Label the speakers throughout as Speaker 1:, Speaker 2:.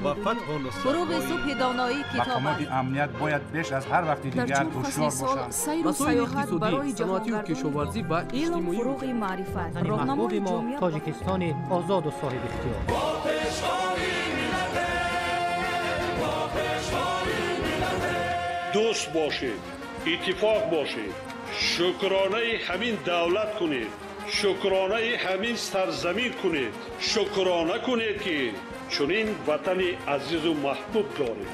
Speaker 1: Ва фатҳу
Speaker 2: Фуруғи субҳи доноӣ китоб
Speaker 3: Мақомоти
Speaker 2: аст.
Speaker 3: Амният бояд беш аз ҳар вақти
Speaker 4: Дар
Speaker 3: дигар
Speaker 4: чор фасли
Speaker 3: ҳушёр
Speaker 4: сол
Speaker 3: бошанд.
Speaker 4: сайру
Speaker 5: Масоили
Speaker 4: саёҳат
Speaker 5: иқтисодӣ,
Speaker 4: барои
Speaker 5: саноатию
Speaker 4: ҷаҳонгардони
Speaker 5: кишоварзӣ ва
Speaker 4: илм
Speaker 5: иҷтимоӣ.
Speaker 4: Фуруғи маърифат,
Speaker 6: Ватани
Speaker 4: роҳнамои
Speaker 6: маҳбуби мо
Speaker 4: ҷомеа.
Speaker 6: Тоҷикистони озоду соҳибихтиёр.
Speaker 7: Дӯст бошед, иттифоқ бошед, шукронаи ҳамин давлат кунед, шукронаи ҳамин сарзамин кунед, шукрона кунед, ки чунин ватани азизу маҳбуб доред.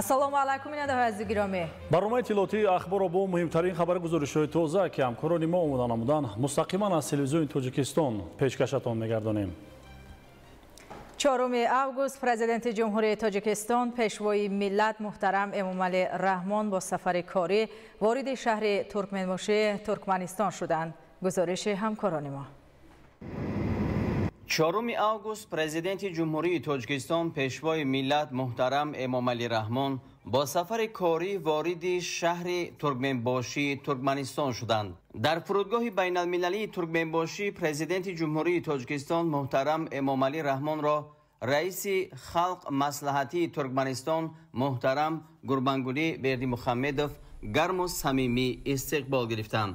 Speaker 2: Ассалому алайкум, бинандаҳои азизи гиромӣ.
Speaker 8: Барномаи иттилоотии Ахборро бо муҳимтарин хабари гузоришҳои тоза, ки ҳамкорони мо омода намуданд, мустақиман аз телевизиони Тоҷикистон пешкашатон мегардонем.
Speaker 2: 4 август Президенти Ҷумҳурии Тоҷикистон, Пешвои миллат муҳтарам Эмомалӣ Раҳмон бо сафари корӣ вориди шаҳри Туркменбошии Туркманистон шуданд. Гузориши ҳамкорони мо.
Speaker 9: 4 август Президенти Ҷумҳурии Тоҷикистон, Пешвои миллат муҳтарам Эмомалӣ Раҳмон бо сафари корӣ вориди шаҳри Туркменбошии Туркманистон шуданд. Дар фурудгоҳи байналмилалии Туркменбошӣ Президенти Ҷумҳурии Тоҷикистон муҳтарам Эмомалӣ Раҳмонро раиси Халқ Маслиҳатии Туркманистон муҳтарам Гурбангулӣ Бердимухамедов гарму самимӣ истиқбол гирифтанд.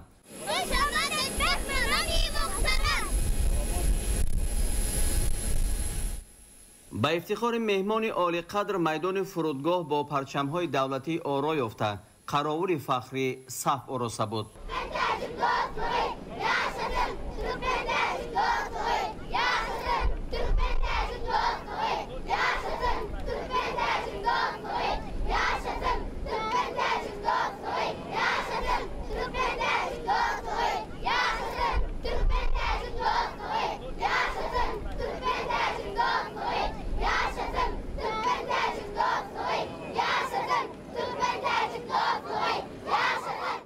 Speaker 10: Хуш омадед, меҳмонони муҳтарам!
Speaker 9: Ба ифтихори меҳмони олиқадр майдони фурудгоҳ бо парчамҳои давлатӣ оро ёфта, қаровули фахрӣ саф ороста буд.
Speaker 10: Türkmen dostluğu yaşasın! Türkmen dostluğu yaşasın! Türkmen dostluğu yaşasın! Türkmen dostluğu yaşasın! Türkmen dostluğu yaşasın! Türkmen dostluğu yaşasın! Türkmen dostluğu yaşasın! Türkmen dostluğu yaşasın! Türkmen dostluğu yaşasın! Türkmen dostluğu yaşasın!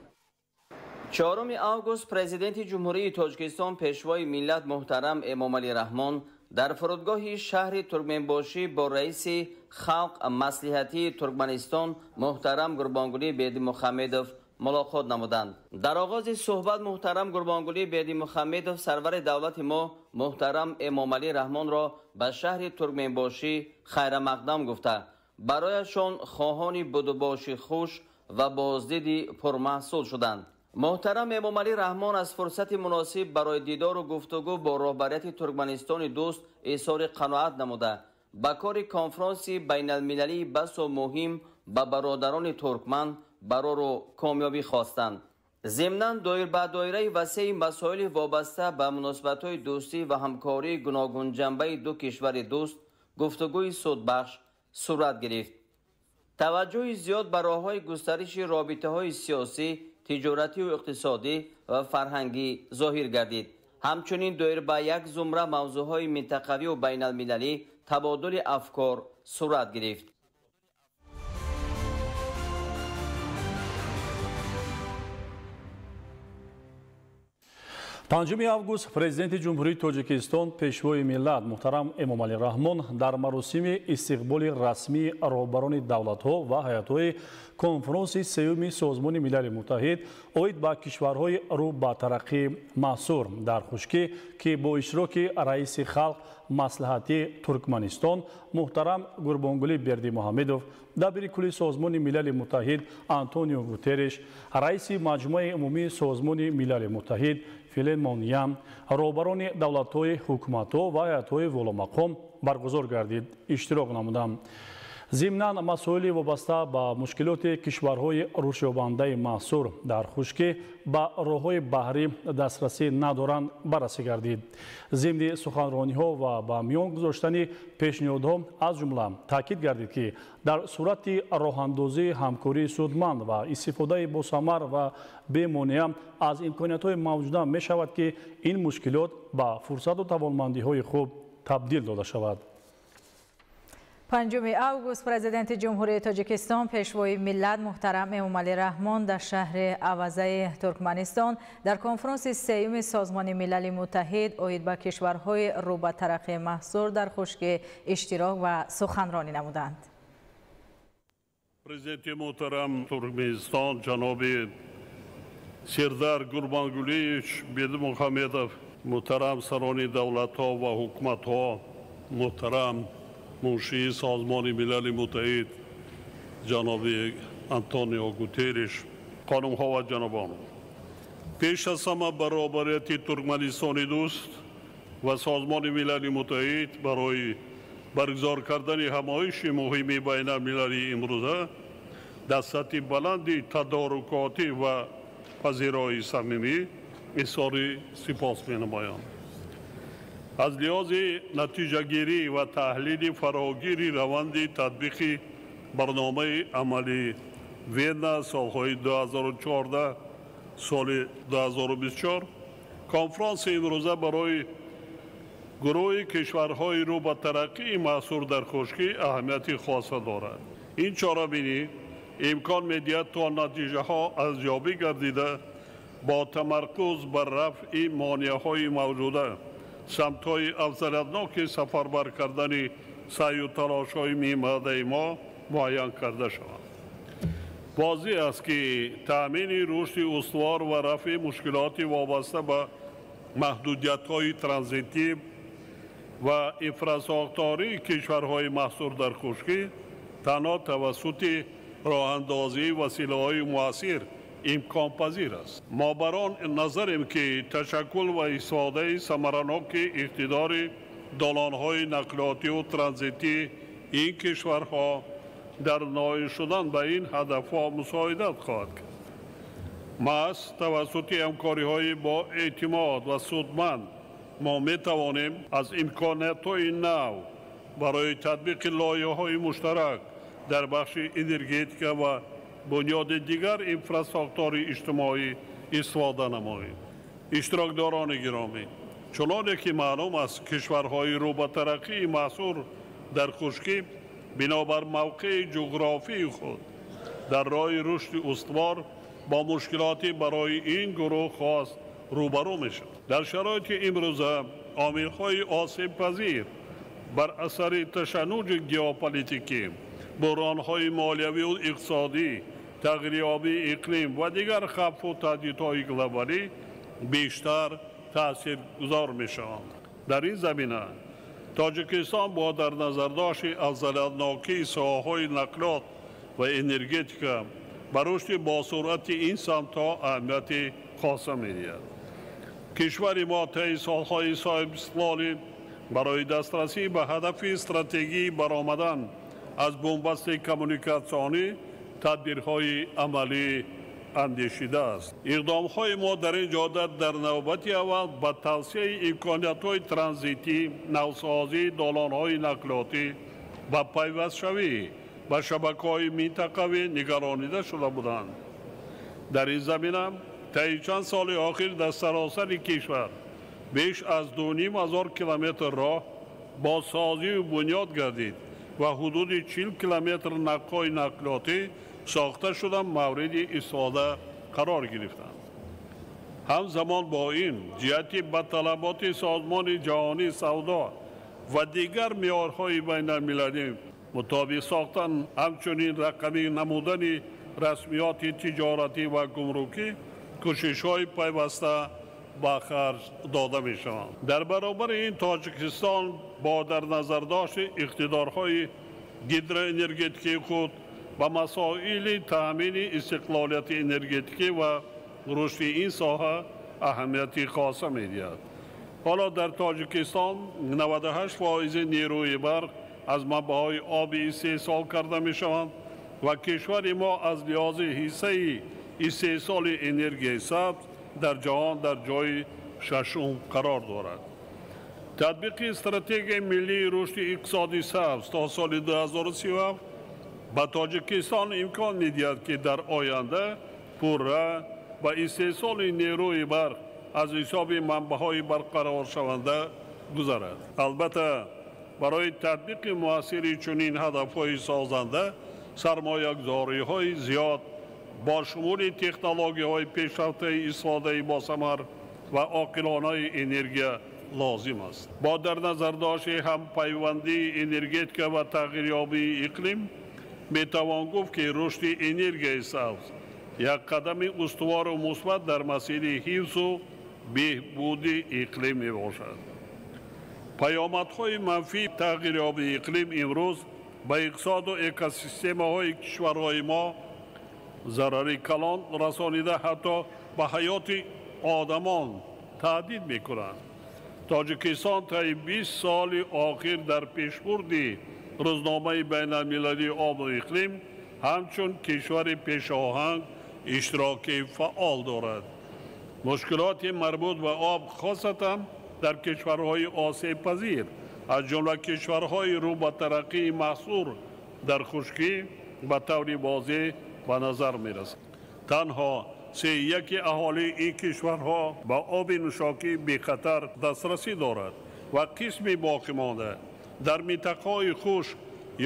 Speaker 9: 4 август Президенти Ҷумҳурии Тоҷикистон, Пешвои миллат муҳтарам Эмомалӣ Раҳмон дар фурудгоҳи шаҳри Туркменбошӣ бо раиси Халқ Маслиҳатии Туркманистон муҳтарам Гурбонгулӣ Бердимухамедов мулоқот намуданд. Дар оғози суҳбат муҳтарам Гурбонгулӣ Бердимухамедов сарвари давлати мо муҳтарам Эмомалӣ Раҳмонро ба шаҳри Туркменбошӣ хайрамақдам гуфта, барояшон хоҳони будубоши хуш ва боздиди пурмаҳсул шуданд. Муҳтарам Эмомалӣ Раҳмон аз фурсати муносиб барои дидору гуфтугӯ бо роҳбарияти Туркманистони дӯст изҳори қаноат намуда, ба кори конфронси байналмилалии басо муҳим ба бародарони туркман барору комёбӣ хостанд. Зимнан, доир ба доираи васеи масоили вобаста ба муносибатҳои дӯстӣ ва ҳамкории гуногунҷанбаи ду кишвари дӯст гуфтугӯи судбахш сурат гирифт. Таваҷҷӯҳи зиёд ба роҳҳои густариши робитаҳои сиёсӣ, тиҷоратию иқтисодӣ ва фарҳангӣ зоҳир гардид. Ҳамчунин доир ба як зумра мавзӯъҳои минтақавию байналмилалӣ табодули афкор сурат гирифт.
Speaker 8: 5 август Президенти Ҷумҳурии Тоҷикистон, Пешвои миллат муҳтарам Эмомалӣ Раҳмон дар маросими истиқболи расмии роҳбарони давлатҳо ва ҳайатҳои конфронси сеюми Созмони Милали Муттаҳид оид ба кишварҳои рӯ ба тараққӣ маҳсур дар хушкӣ, ки бо иштироки раиси Халқ Маслиҳатии Туркманистон муҳтарам Гурбонгулӣ Бердимуҳамедов, дабири кулли Созмони Милали Муттаҳид Антонио Гутерриш, раиси Маҷмӯаи умумии Созмони Милали Муттаҳид Филемон Ян, роҳбарони давлатҳои, ҳукуматҳо ва ҳайатҳои воломақом баргузор гардид, иштирок намуданд. Зимнан, масоили вобаста ба мушкилоти кишварҳои рушдёбандаи маҳсур дар хушкӣ ба роҳҳои баҳрӣ дастрасӣ надоранд баррасӣ гардид. Зимни суханрониҳо ва ба миён гузоштани пешниҳодҳо, аз ҷумла таъкид гардид, ки дар сурати роҳандозии ҳамкории судманд ва истифодаи босамар ва бемонеа аз имкониятҳои мавҷуда мешавад, ки ин мушкилот ба фурсату тавонмандиҳои хуб табдил дода шавад.
Speaker 2: 5 август президенти Ҷумҳурии Тоҷикистон, Пешвои миллат муҳтарам Эмомалӣ Раҳмон дар шаҳри Авазаи Туркманистон дар конфронси сеюми Созмони Милали Муттаҳид оид ба кишварҳои рӯ ба тараққӣ маҳсур дар хушкӣ иштирок ва суханронӣ намуданд.
Speaker 7: Президенти муҳтарам Туркманистон ҷаноби Сердар Гурбангулиевич Бердимухамедов, муҳтарам сарони давлатҳо ва ҳукуматҳо, муҳтарам муншии Созмони Милали Муттаҳид ҷаноби Антонио Гутерриш, хонумҳо ва ҷанобон, пеш аз ҳама баробарияти Туркманистони дӯст ва Созмони Милали Муттаҳид барои баргузор кардани ҳамоиши муҳими байналмилалии имрӯза дар сатҳи баланди тадорукотӣ ва пазирои самимӣ изҳори сипос менамоям. Аз лиҳози натиҷагирӣ ва таҳлили фарогири раванди татбиқи барномаи амалии Вена солҳои 2014 соли 2024 конфронси имрӯза барои гурӯҳи кишварҳои рӯ ба тараққии маҳсур дар хушкӣ аҳамияти хоса дорад. Ин чорабинӣ имкон медиҳад то натиҷаҳо арзёбӣ гардида бо тамаркуз бар рафъи монеаҳои мавҷуда, самтҳои афзалиятноки сафарбар кардани саъю талошҳои мимаъдаи мо муайян карда шаванд. Возеҳ аст, ки таъмини рушди устувор ва рафъи мушкилоти вобаста ба маҳдудиятҳои транзитӣ ва инфрасохтории кишварҳои маҳсур дар хушкӣ танҳо тавассути роҳандозии василаҳои муассир имконпазир аст. Мо бар он назарем, ки ташаккул ва истифодаи самараноки иқтидори долонҳои нақлиётиву транзитии ин кишварҳо дар ноил шудан ба ин ҳадафҳо мусоидат хоҳад кард. Маҳз тавассути ҳамкориҳои бо эътимод ва судманд мо метавонем аз имкониятҳои нав барои татбиқи лоиҳаҳои муштарак дар бахши энергетика ва бунёди дигар инфрасохтори иҷтимоӣ истифода намоем. Иштирокдорони гиромӣ, чуноне ки маълум аст, кишварҳои рӯ ба тараққии маҳсур дар хушкӣ бинобар мавқеи ҷуғрофии худ дар роҳи рушди устувор бо мушкилоти барои ин гурӯҳ хос рӯбарӯ мешавад. Дар шароити имрӯза омилҳои осебпазир бар асари ташаннуҷи геополитикӣ, буҳронҳои молиявию иқтисодӣ, тағйирёбии иқлим ва дигар хавфу таҳдидҳои глобалӣ бештар таъсиргузор мешаванд. Дар ин замина Тоҷикистон бо дар назардошти афзалиятнокии соҳаҳои нақлиёт ва энергетика ба рушди босуръати ин самтҳо аҳамияти хоса медиҳад. Кишвари мо таи солҳои соҳибистиқлолӣ барои дастрасӣ ба ҳадафи стратегии баромадан аз бунбасти коммуникатсионӣ тадбирҳои амалӣ андешидааст. Иқдомҳои мо дар ин ҷода дар навбати аввал ба тавсияи имкониятҳои транзитӣ, навсозии долонҳои нақлиётӣ ва пайвастшавӣ ба шабакаҳои минтақавӣ нигаронида шуда буданд. Дар ин замина таи чанд соли охир дар саросари кишвар беш аз 2500 километр роҳ бозсозию бунёд гардид ва ҳудуди 40 километр нақҳои нақлиётӣ сохта шуда мавриди истифода қарор гирифтанд. Ҳамзамон бо ин ҷиҳати ба талаботи Созмони Ҷаҳонии Савдо ва дигар меъёрҳои байналмилалӣ мутобиқ сохтан, ҳамчунин рақамӣ намудани расмиёти тиҷоратӣ ва гумрукӣ кӯшишҳои пайваста ба харҷ дода мешаванд. Дар баробари ин Тоҷикистон бо дар назардошти иқтидорҳои гидроэнергетикии худ ба масоили таъмини истиқлолияти энергетикӣ ва рушди ин соҳа аҳамияти хоса медиҳад. Ҳоло дар Тоҷикистон 98% нерӯи барқ аз манбаъҳои обӣ истеҳсол карда мешаванд ва кишвари мо аз лиҳози ҳиссаи истеҳсоли энергияи сабз дар ҷаҳон дар ҷои шашум қарор дорад. Татбиқи стратегияи миллии рушди иқтисоди сабз то соли 2037 ба Тоҷикистон имкон медиҳад, ки дар оянда пурра ба истеҳсоли нерӯи барқ аз ҳисоби манбаъҳои барқароршаванда гузарад. Албатта, Барои татбиқи муассири чунин ҳадафҳои созанда сармоягузориҳои зиёд бо шумули технологияҳои пешрафтаи истифодаи босамар ва оқилонаи энергия лозим аст. Бо дар назардошти ҳампайвандии энергетика ва тағйирёбии иқлим метавон гуфт, ки рушди энергияи сабз як қадами устувору мусбат дар масири ҳифзу беҳбуди иқлим мебошад. Паёмадҳои манфии тағйирёбии иқлим имрӯз ба иқтисоду экосистемаҳои кишварҳои мо зарари калон расонида, ҳатто ба ҳаёти одамон таҳдид мекунанд. Тоҷикистон таи 20 соли охир дар пешбурди рӯзномаи байналмилалии обу иқлим ҳамчун кишвари пешоҳанг иштироки фаъол дорад. Мушкилоти марбут ба об хосатан дар кишварҳои осебпазир, аз ҷумла кишварҳои рӯ ба тараққии маҳсур дар хушкӣ, ба таври возеҳ ба назар мерасад. Танҳо 1/3 аҳолии ин кишварҳо ба оби нӯшокӣ бехатар дастрасӣ дорад ва қисми боқӣ монда дар минтақаҳои хушк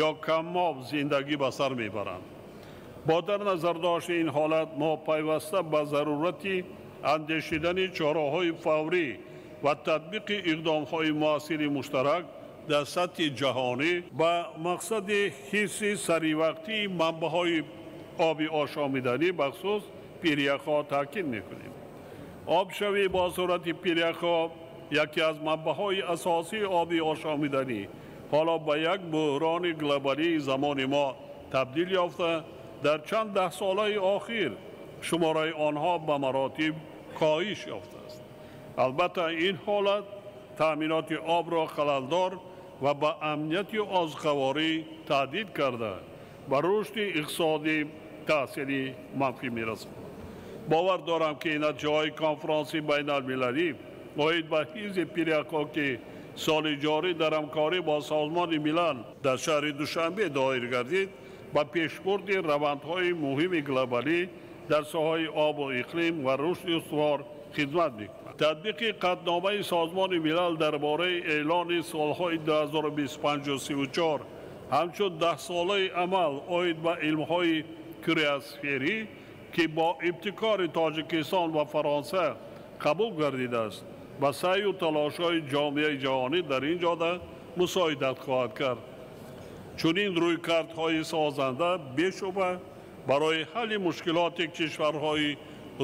Speaker 7: ё камоб зиндагӣ ба сар мебаранд. Бо дар назардошти ин ҳолат мо пайваста ба зарурати андешидани чораҳои фаврӣ ва татбиқи иқдомҳои муассири муштарак дар сатҳи ҷаҳонӣ ба мақсади ҳифзи саривақтии манбаъҳои оби ошомиданӣ, бахусус пиряхҳо, таъкид мекунем. Обшавӣ бо суръати пиряхҳо, яке аз манбаъҳои асосии оби ошомиданӣ, ҳоло ба як буҳрони глобалии замони мо табдил ёфта, дар чанд даҳсолаи охир шумораи онҳо ба маротиб коҳиш ёфтааст. Албатта, ин ҳолат таъминоти обро халалдор ва ба амнияти озуқаворӣ таҳдид карда, ба рушди иқтисодӣ таъсири манфӣ мерасонад. Бовар дорам, ки натиҷаҳои конфронси байналмилалӣ оид ба ҳифзи пиряхҳо, ки соли ҷорӣ дар ҳамкорӣ бо Созмони Милал дар шаҳри Душанбе доир гардид, ба пешбурди равандҳои муҳими глобалӣ дар соҳаи обу иқлим ва рушди устувор хидмат мекунад. Татбиқи қатъномаи Созмони Милал дар бораи эълони солҳои 2025-34 ҳамчун даҳсолаи амал оид ба илмҳои криосферӣ, ки бо ибтикори Тоҷикистон ва Фаронса қабул гардидааст, ба саъю талошҳои ҷомеаи ҷаҳонӣ дар ин ҷода мусоидат хоҳад кард. Чунин рӯйкардҳои созанда бешубҳа барои ҳалли мушкилоти кишварҳои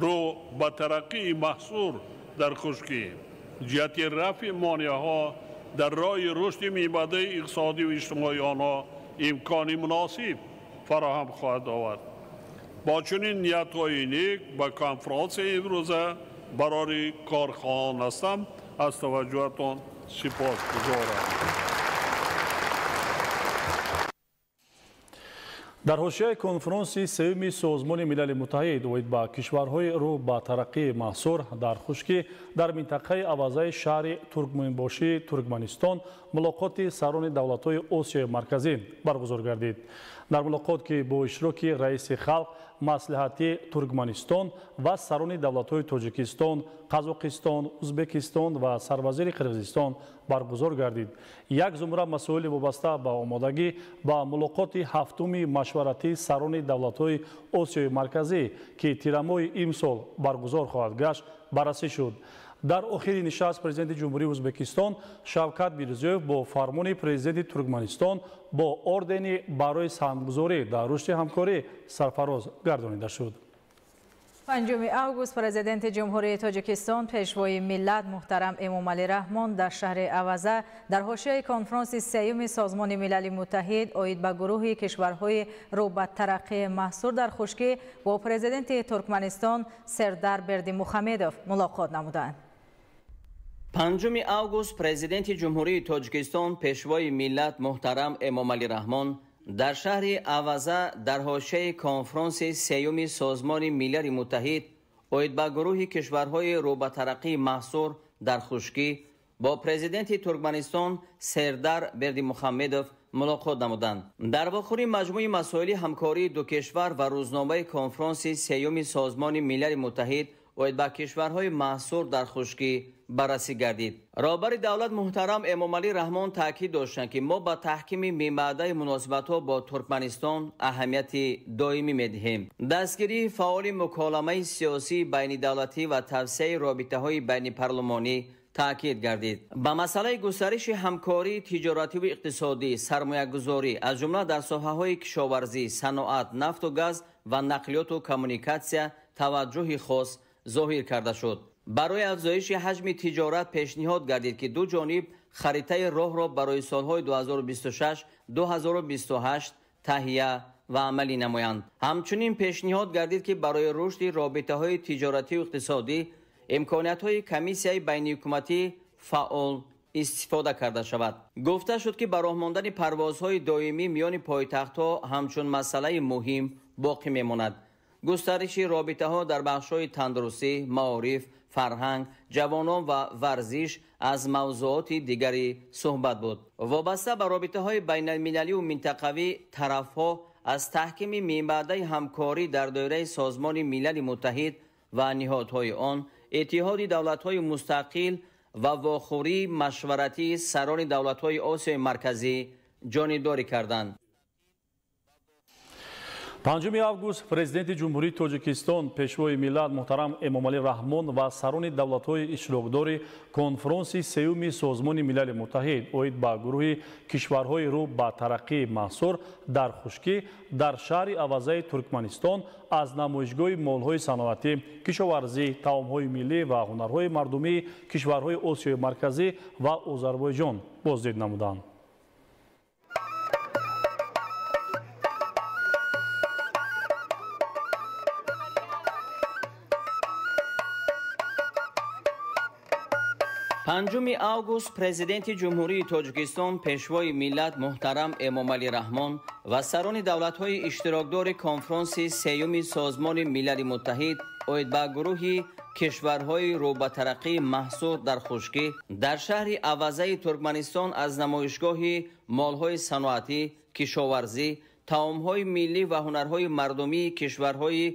Speaker 7: рӯ ба тараққии маҳсур дар хушкӣ, ҷиҳати рафъи монеаҳо дар роҳи рушди мебаъдаи иқтисодию иҷтимоии онҳо имкони муносиб фароҳам хоҳад овард. Бо чунин ниятҳои нек ба конфронсияи имрӯза барори кор хоҳон ҳастам. Аз таваҷҷӯҳатон сипосгузорам.
Speaker 8: Дар ҳошияи конфронси сеюми Созмони Милали Муттаҳид оид ба кишварҳои рӯ ба тараққии маҳсур дар хушкӣ дар минтақаи авазаи шаҳри Туркманбошии Туркманистон мулоқоти сарони давлатҳои Осиёи Марказӣ баргузор гардид. Дар мулоқот, ки бо иштироки раиси халқ маслиҳати Туркманистон ва сарони давлатҳои Тоҷикистон, Қазоқистон, Узбекистон ва сарвазири Қирғизистон баргузор гардид, як зумра масоили вобаста ба омодагӣ ба мулоқоти ҳафтуми машваратии сарони давлатҳои Осиёи Марказӣ, ки тирамоҳи имсол баргузор хоҳад гашт, баррасӣ шуд. Дар охири нишаст президенти Ҷумҳурии Ӯзбекистон Шавкат Мирзиёев бо фармони президенти Туркманистон бо ордени барои саҳмгузорӣ дар рушди ҳамкорӣ сарфароз гардонида шуд.
Speaker 2: 5 август президенти Ҷумҳурии Тоҷикистон, Пешвои миллат муҳтарам Эмомалӣ Раҳмон дар шаҳри Аваза дар ҳошияи конфронси сеюми Созмони Милали Муттаҳид оид ба гурӯҳи кишварҳои рӯ ба тараққии маҳсур дар хушкӣ бо президенти Туркманистон Сердар Бердимухамедов мулоқот намуданд.
Speaker 9: 5 август президенти Ҷумҳурии Тоҷикистон, Пешвои миллат муҳтарам Эмомалӣ Раҳмон дар шаҳри Аваза дар ҳошияи конфронси сеюми Созмони Милали Муттаҳид оид ба гурӯҳи кишварҳои рӯ ба тараққии маҳсур дар хушкӣ бо президенти Туркманистон Сердар Бердимухамедов мулоқот намуданд. Дар вохӯри маҷмӯи масоили ҳамкории ду кишвар ва рӯзномаи конфронси сеюми Созмони Милали Муттаҳид оид ба кишварҳои маҳсур дар хушкӣ баррасӣ гардид. Роҳбари давлат муҳтарам Эмомалӣ Раҳмон таъкид доштанд, ки мо ба таҳкими мемаъдаи муносибатҳо бо Туркманистон аҳамияти доимӣ медиҳем. Дастгирии фаъоли муколамаи сиёсии байнидавлатӣ ва тавсеаи робитаҳои байнипарлумонӣ таъкид гардид. Ба масъалаи густариши ҳамкории тиҷоративу иқтисодӣ, сармоягузорӣ, аз ҷумла дар соҳаҳои кишоварзӣ, саноат, нафту газ ва нақлиёту коммуникатсия таваҷҷӯҳи хос зоҳир карда шуд. Барои афзоиши ҳаҷми тиҷорат пешниҳод гардид, ки ду ҷониб харитаи роҳро барои солҳои 2026-2028 таҳия ва амалӣ намоянд. Ҳамчунин пешниҳод гардид, ки барои рушди робитаҳои тиҷоративу иқтисодӣ имкониятҳои комиссияи байниҳукуматӣ фаъол истифода карда шавад. Гуфта шуд, ки ба роҳ мондани парвозҳои доимӣ миёни пойтахтҳо ҳамчун масъалаи муҳим боқӣ мемонад. Густариши робитаҳо дар бахшҳои тандурустӣ, маориф, фарҳанг, ҷавонон ва варзиш аз мавзӯоти дигари суҳбат буд. Вобаста ба робитаҳои байналмилалию минтақавӣ тарафҳо аз таҳкими мемаъдаи ҳамкорӣ дар доираи Созмони Милали Муттаҳид ва ниҳодҳои он, Иттиҳоди давлатҳои мустақил ва вохӯрии машваратии сарони давлатҳои Осиёи Марказӣ ҷонибдорӣ карданд.
Speaker 8: 5 август Президенти Ҷумҳурии Тоҷикистон, Пешвои миллат муҳтарам Эмомалӣ Раҳмон ва сарони давлатҳои иштирокдори конфронси сеюми Созмони Милали Муттаҳид оид ба гурӯҳи кишварҳои рӯ ба тараққии маҳсур дар хушкӣ дар шаҳри Авазаи Туркманистон аз намоишгоҳи молҳои саноатӣ, кишоварзӣ, таомҳои миллӣ ва ҳунарҳои мардумии кишварҳои Осиёи Марказӣ ва Озарбойҷон боздид намуданд.
Speaker 9: Панҷуми август Президенти Ҷумҳурии Тоҷикистон, Пешвои миллат муҳтарам Эмомалӣ Раҳмон ва сарони давлатҳои иштирокдори конфронси сеюми Созмони Милали Муттаҳид оид ба гурӯҳи кишварҳои рӯ ба тараққии маҳсур дар хушкӣ дар шаҳри Авазаи Туркманистон аз намоишгоҳи молҳои саноатӣ, кишоварзӣ, таомҳои миллӣ ва ҳунарҳои мардумии кишварҳои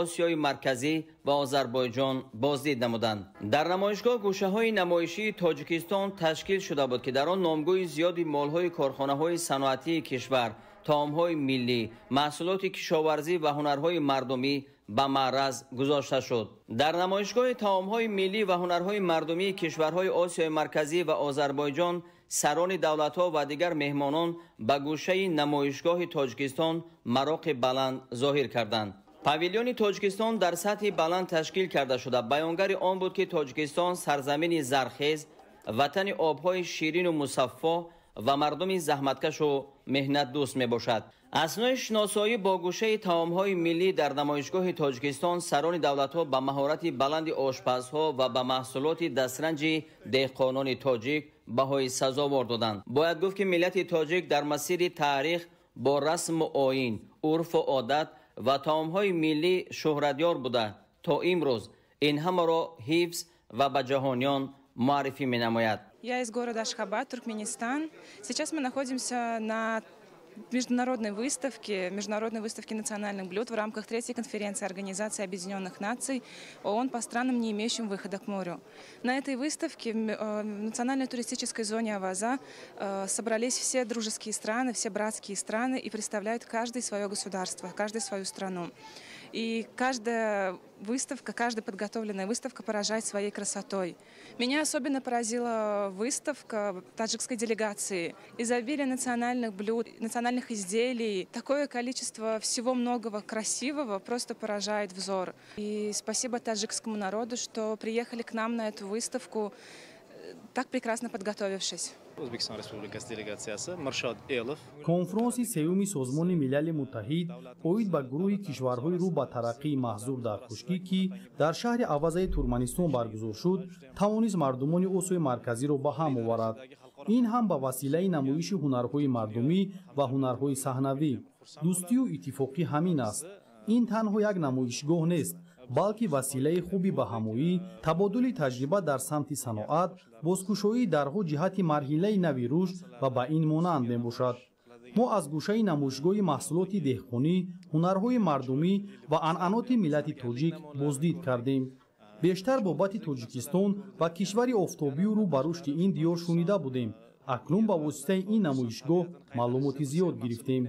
Speaker 9: Осиёи Марказӣ ва Озарбойҷон боздид намуданд. Дар намоишгоҳ гӯшаҳои намоишии Тоҷикистон ташкил шуда буд, ки дар он номгӯи зиёди молҳои корхонаҳои саноатии кишвар, таомҳои миллӣ, маҳсулоти кишоварзӣ ва ҳунарҳои мардумӣ ба маъраз гузошта шуд. Дар намоишгоҳи таомҳои миллӣ ва ҳунарҳои мардумии кишварҳои Осиёи Марказӣ ва Озарбойҷон сарони давлатҳо ва дигар меҳмонон ба гӯшаи намоишгоҳи Тоҷикистон мароқи баланд зоҳир карданд. Павилиони Тоҷикистон дар сатҳи баланд ташкил карда шуда, баёнгари он буд, ки Тоҷикистон сарзамини зархез, ватани обҳои ширину мусаффо ва мардуми заҳматкашу меҳнатдӯст мебошад. Аснои шиносоӣ бо гӯшаи таомҳои миллӣ дар намоишгоҳи Тоҷикистон сарони давлатҳо ба маҳорати баланди ошпазҳо ва ба маҳсулоти дастранҷи деҳқонони тоҷик баҳои сазовор доданд. Бояд гуфт, ки миллати тоҷик дар масири таърих бо расму оин, урфу одат ва таомҳои миллӣ шӯҳратёр буда, то имрӯз ин ҳамаро ҳифз ва ба ҷаҳониён муаррифӣ менамояд.
Speaker 1: Я из города Ашхабад, Туркменистан. Сейчас мы находимся на международной выставке национальных блюд в рамках третьей конференции Организации Объединенных Наций ООН по странам, не имеющим выхода к морю. На этой выставке в национальной туристической зоне Аваза собрались все дружеские страны, все братские страны и представляют каждый свое государство, каждый свою страну. И каждая выставка, каждая подготовленная выставка поражает своей красотой. Меня особенно поразила выставка таджикской делегации. Изобилие национальных блюд, национальных изделий, такое количество всего многого красивого просто поражает взор. И спасибо таджикскому народу, что приехали к нам на эту выставку, так прекрасно подготовившись.
Speaker 3: O'zbekiston Respublikasi delegatsiyasi Mirshod Elov.
Speaker 4: Конфронси сеюми Созмони Милали Муттаҳид оид ба гурӯҳи кишварҳои рӯ ба тараққии маҳзур дар хушкӣ, ки дар шаҳри Авазаи Туркманистон баргузор шуд, тавонист мардумони Осиёи Марказиро ба ҳам оварад. Ин ҳам ба василаи намоиши ҳунарҳои мардумӣ ва ҳунарҳои саҳнавӣ. Дӯстию иттифоқӣ ҳамин аст. Ин танҳо як намоишгоҳ нест, балки василаи хуби ба ҳамоӣ, табодули таҷриба дар самти саноат, бозкушоии дарҳо ҷиҳати марҳилаи нави рушд ва ба ин монанд мебошад. Мо аз гӯшаи намоишгоҳи маҳсулоти деҳқонӣ, ҳунарҳои мардумӣ ва анъаноти миллати тоҷик боздид кардем. Бештар бобати Тоҷикистон ва кишвари офтобию рӯ ба рушди ин диёр шунида будем. Акнун ба воситаи ин намоишгоҳ маълумоти зиёд гирифтем.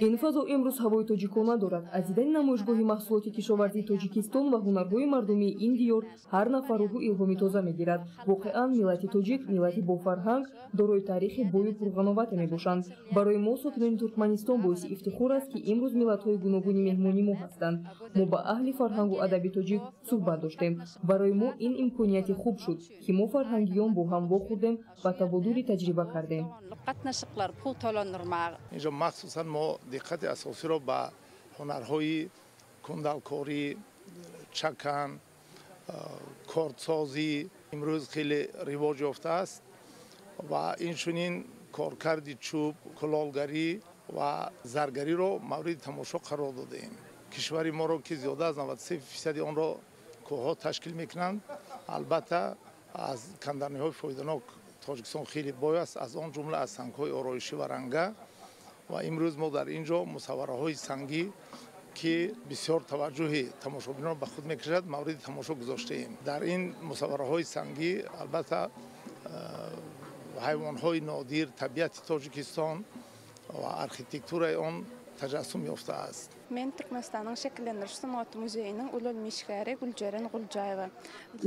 Speaker 5: Ин фазо имрӯз ҳавои тоҷикона дорад. Аз дидани намоишгоҳи маҳсулоти кишоварзии Тоҷикистон ва ҳунарҳои мардумии ин диёр ҳар нафар рӯҳу илҳоми тоза мегирад. Воқеан, миллати тоҷик миллати бофарҳанг, дорои таърихи бою пурғановате мебошанд. Барои мо сокинони Туркманистон боиси ифтихор аст, ки имрӯз миллатҳои гуногуни меҳмони мо ҳастанд. Мо ба аҳли фарҳангу адаби тоҷик суҳбат доштем. Барои мо ин имконияти хуб шуд, ки мо фарҳангиён бо ҳам вохӯрдем ва табодули таҷриба кардем.
Speaker 11: Инҷо махсусан мо диққати асосиро ба ҳунарҳои кундалкорӣ, чакан, кордсозӣ имрӯз хеле ривоҷ ёфтааст ва инчунин коркарди чӯб, кулолгарӣ ва заргариро мавриди тамошо қарор додаем. Кишвари моро, ки зиёда аз 93% онро кӯҳҳо ташкил мекунанд, албатта аз канданиҳои фоиданок Тоҷикистон хеле бой аст, аз он ҷумла аз сангҳои ороишӣ ва ранга. Ва имрӯз мо дар ин ҷо мусаввараҳои сангӣ, ки бисёр таваҷҷӯҳи тамошобинонро ба худ мекашад, мавриди тамошо гузоштаем. Дар ин мусаввараҳои сангӣ албатта ҳайвонҳои нодир, табиати Тоҷикистон ва архитектураи он таҷассум ёфтааст.
Speaker 12: Мен Türkmenistanның Şekillendiriş sunğaty muzeýiniň uly işgäri Gülceren Guljaýewa.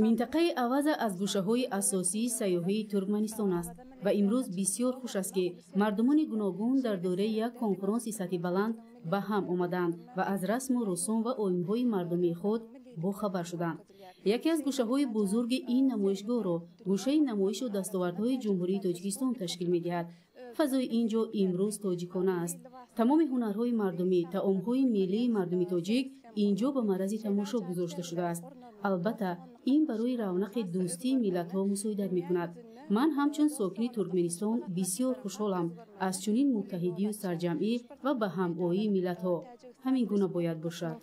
Speaker 13: Минтақаи Аваза аз гӯшаҳои асосии сайёҳии Туркманистон аст ва имрӯз бисёр хуш аст, ки мардумони гуногун дар доираи як конфронси сатҳи баланд ба ҳам омаданд ва аз расму русум ва оинҳои мардумии худ бохабар шуданд. Яке аз гӯшаҳои бузурги ин намоишгоҳро гӯшаи намоишу дастовардҳои Ҷумҳурии Тоҷикистон ташкил медиҳад. Фазои ин ҷо имрӯз тоҷикона аст. Тамоми ҳунарҳои мардумӣ, таомҳои миллии мардуми тоҷик ин ҷо ба маррази тамошо гузошта шудааст. Албатта, ин барои равнақи дӯстии миллатҳо мусоидат мекунад. Ман ҳамчун сокини Туркменистон бисёр хушҳолам аз чунин муттаҳидию сарҷамъӣ ва ба ҳамоии миллатҳо. Ҳамин гуна бояд бошад.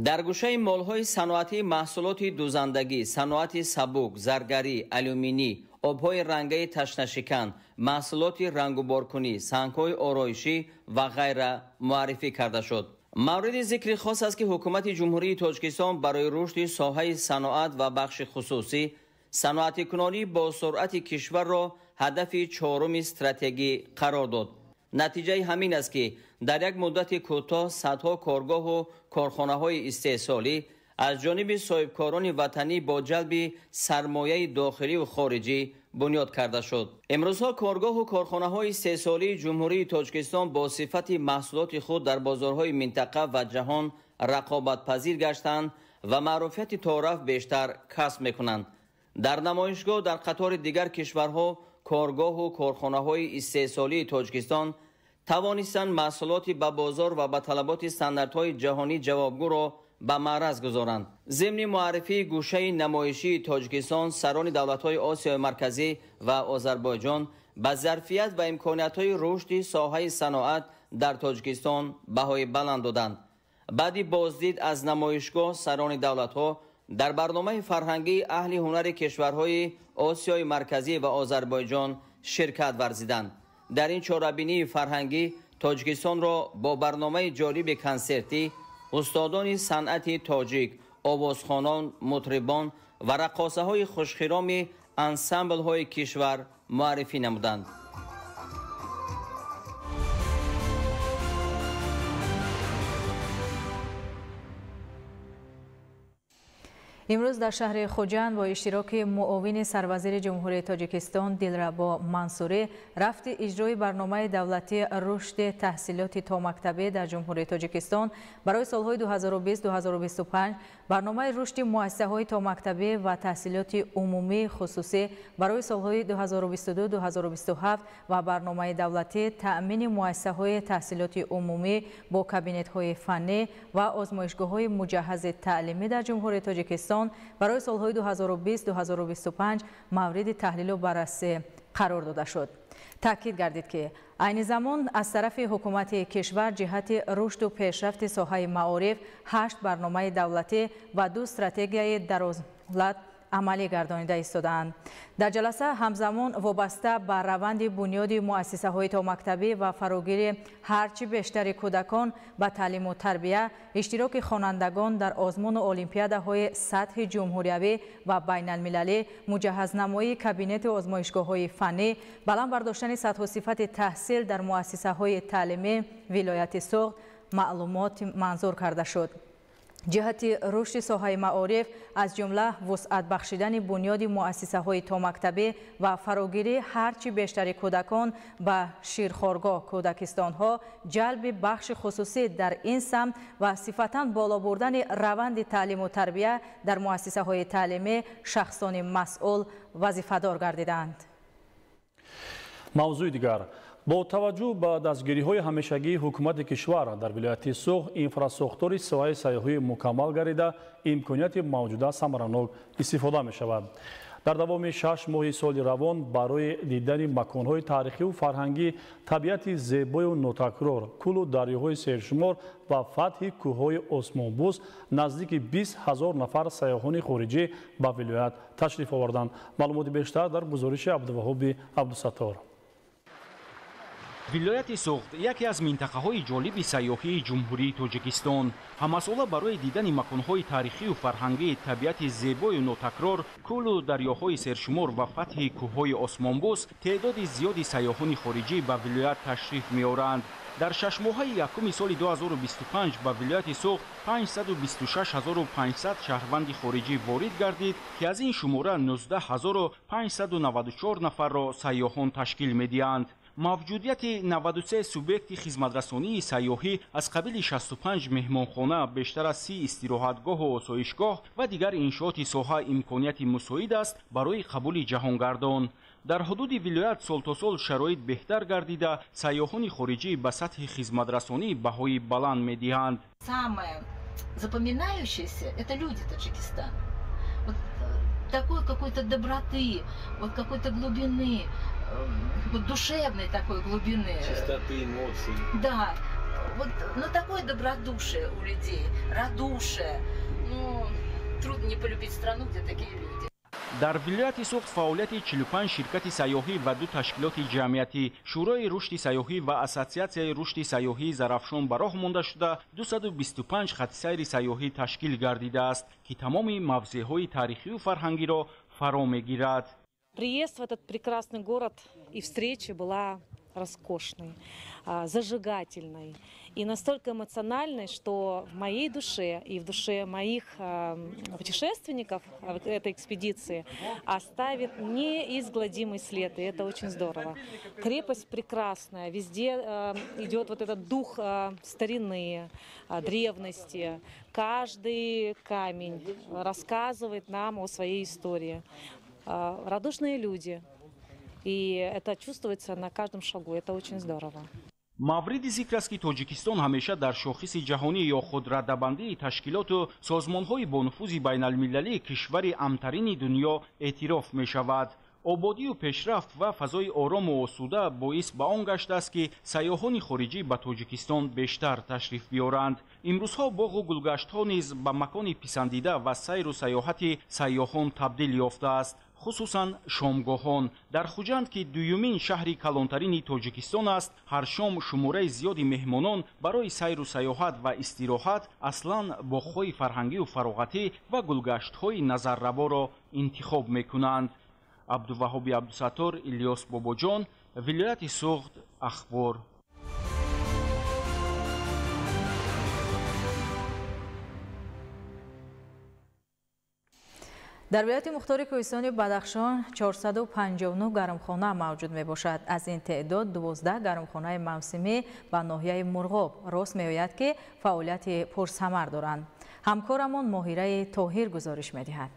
Speaker 9: Дар гӯшаи молҳои саноатӣ маҳсулоти дӯзандагӣ, саноати сабук, заргарӣ, алюминӣ, обҳои рангаи ташнашикан, маҳсулоти рангуборкунӣ, сангҳои ороишӣ ва ғайра муаррифӣ карда шуд. Мавриди зикри хос аст, ки ҳукумати Ҷумҳурии Тоҷикистон барои рушди соҳаи саноат ва бахши хусусӣ саноатикунонӣ бо суръати кишварро ҳадафи чоруми стратегӣ қарор дод. Натиҷаи ҳамин аст, ки дар як муддати кӯтоҳ садҳо коргоҳу корхонаҳои истеҳсолӣ аз ҷониби соҳибкорони ватанӣ бо ҷалби сармояи дохиливу хориҷӣ бунёд карда шуд. Имрӯзҳо коргоҳу корхонаҳои истеҳсолии Ҷумҳурии Тоҷикистон бо сифати маҳсулоти худ дар бозорҳои минтақа ва ҷаҳон рақобатпазир гаштанд ва маъруфияти тораф бештар касб мекунанд. Дар намоишгоҳ дар қатори дигар кишварҳо коргоҳу корхонаҳои истеҳсолии Тоҷикистон тавонистанд маҳсулоти ба бозор ва ба талаботи стандартҳои ҷаҳонӣ ҷавобгӯро ба маъраз гузоранд. Зимни муаррифии гӯшаи намоишии Тоҷикистон сарони давлатҳои Осиёи Марказӣ ва Озарбойҷон ба зарфият ва имкониятҳои рушди соҳаи саноат дар Тоҷикистон баҳои баланд доданд. Баъди боздид аз намоишгоҳ сарони давлатҳо дар барномаи фарҳангии аҳли ҳунари кишварҳои Осиёи Марказӣ ва Озарбойҷон ширкат варзиданд. Дар ин чорабинии фарҳангӣ Тоҷикистонро бо барномаи ҷолиби консертӣ устодони санъати тоҷик, овозхонон, мутрибон ва раққосаҳои хушхироми ансамблҳои кишвар муаррифӣ намуданд.
Speaker 2: Имрӯз дар шаҳри Хуҷанд бо иштироки муовини сарвазири Ҷумҳурии Тоҷикистон Дилрабо Мансурӣ рафти иҷрои барномаи давлатии рушди таҳсилоти томактабӣ дар Ҷумҳурии Тоҷикистон барои солҳои 2020-2025, барномаи рушди муассисаҳои томактабӣ ва таҳсилоти умумии хусусӣ барои солҳои 2022-2027 ва барномаи давлатии таъмини муассисаҳои таҳсилоти умумӣ бо кабинетҳои фаннӣ ва озмоишгоҳҳои муҷаҳҳази таълимӣ дар Ҷумҳурии Тоҷикистон барои солҳои 2020-2025 мавриди таҳлилу баррасӣ қарор дода шуд. Таъкид гардид, ки айни замон аз тарафи ҳукумати кишвар ҷиҳати рушду пешрафти соҳаи маориф 8 барномаи давлатӣ ва 2 стратегияи дарозмуҳлат амалӣ гардонида истодаанд. Дар ҷаласа ҳамзамон вобаста ба раванди бунёди муассисаҳои томактабӣ ва фарогирии ҳарчи бештари кӯдакон ба таълиму тарбия, иштироки хонандагон дар озмуну олимпиадаҳои сатҳи ҷумҳуриявӣ ва байналмилалӣ, муҷаҳҳазнамоии кабинети озмоишгоҳҳои фаннӣ, баланд бардоштани сатҳу сифати таҳсил дар муассисаҳои таълимӣ вилояти Суғд маълумот манзур карда шуд. Ҷиҳати рушди соҳаи маориф, аз ҷумла вусъат бахшидани бунёди муассисаҳои томактабӣ ва фарогирии ҳарчи бештари кӯдакон ба ширхоргоҳ, кӯдакистонҳо, ҷалби бахши хусусӣ дар ин самт ва сифатан боло бурдани раванди таълиму тарбия дар муассисаҳои таълимӣ шахсони масъул вазифадор гардиданд.
Speaker 8: Мавзӯи дигар. Бо таваҷҷӯҳ ба дастгириҳои ҳамешагии ҳукумати кишвар дар вилояти Суғд инфрасохтори соҳаи сайёҳӣ мукаммал гардида, имконияти мавҷуда самаранок истифода мешавад. Дар давоми 6 моҳи соли равон барои дидани маконҳои таърихиву фарҳангӣ, табиати зебою нотакрор, кӯлу дарёҳои сершумор ва фатҳи кӯҳҳои осмонбӯс наздики 20 000 нафар сайёҳони хориҷӣ ба вилоят ташриф оварданд. Маълумоти бештар дар гузориши Абдуваҳоби Абдусаттор.
Speaker 14: Вилояти Суғд яке аз минтақаҳои ҷолиби сайёҳии Ҷумҳурии Тоҷикистон. Ҳамасола барои дидани маконҳои таърихию фарҳангӣ, табиати зебою нотакрор, кӯлу дарёҳои сершумор ва фатҳи кӯҳҳои осмонбӯс теъдоди зиёди сайёҳони хориҷӣ ба вилоят ташриф меоранд. Дар шашмоҳаи якуми соли 2025 ба вилояти Суғд 526 500 шаҳрванди хориҷӣ ворид гардид, ки аз ин шумора 19 594 нафарро сайёҳон ташкил медиҳанд. Мавҷудияти 93 субъекти хизматрасонии сайёҳӣ аз қабили 65 меҳмонхона, бештар аз 30 истироҳатгоҳу осоишгоҳ ва дигар иншооти соҳа имконияти мусоид аст барои қабули ҷаҳонгардон. Дар ҳудуди вилоят сол то сол шароит беҳтар гардида, сайёҳони хориҷӣ ба сатҳи хизматрасонӣ баҳои баланд медиҳанд.
Speaker 15: Самое запоминающееся – это люди Таджикистана. Вот такой какой-то доброты, вот какой-то глубины, вот душевной такой глубины.
Speaker 3: Чистоты эмоций.
Speaker 15: Да, вот, ну такое добродушие у людей, радушие. Ну, трудно не полюбить страну, где такие люди.
Speaker 14: Дар вилояти Суғд фаъолияти 45 ширкати сайёҳӣ ва 2 ташкилоти ҷамъиятӣ, Шӯрои рушди сайёҳӣ ва Ассотсиатсияи рушди сайёҳии Зарафшон ба роҳ монда шуда, 225 хатисайри сайёҳӣ ташкил гардидааст, ки тамоми мавзеъҳои таърихию фарҳангиро фаро мегирад.
Speaker 16: Приезд в этот прекрасный город и встреча была роскошной, зажигательной и настолько эмоциональной, что в моей душе и в душе моих путешественников этой экспедиции оставит неизгладимый след, и это очень здорово. Крепость прекрасная, везде идет вот этот дух старины, древности. Каждый камень рассказывает нам о своей истории. Радушные люди. И это чувствуется на каждом шагу. Это очень здорово.
Speaker 14: Мавриди зикр аст, ки Тоҷикистон ҳамеша дар шохиси ҷаҳонӣ ё худрадабандии ташкилоту созмонҳои бонуфузи байналмилалӣ кишвари амнтарини дунё эътироф мешавад. Ободию пешрафт ва фазои орому осуда боис ба он гаштааст, ки сайёҳони хориҷӣ ба Тоҷикистон бештар ташриф биёранд. Имрӯзҳо боғу гулгаштҳо низ ба макони писандида ва сайру сайёҳати сайёҳон табдил ёфтааст, хусусан шомгоҳон. Дар Хуҷанд, ки дуюмин шаҳри калонтарини Тоҷикистон аст, ҳар шом шумораи зиёди меҳмонон барои сайру сайёҳат ва истироҳат аслан боғҳои фарҳангию фароғатӣ ва гулгаштҳои назарраворо интихоб мекунанд. Абдуваҳоби Абдусаттор, Илёс Бобоҷон, вилояти Суғд, Ахбор.
Speaker 2: Дар вилояти мухтори кӯҳистони Бадахшон 459 гармхона мавҷуд мебошад. Аз ин теъдод 12 гармхонаи мавсимӣ ба ноҳияи Мурғоб рост меояд, ки фаъолияти пурсамар доранд. Ҳамкорамон Моҳираи Тоҳир гузориш медиҳад.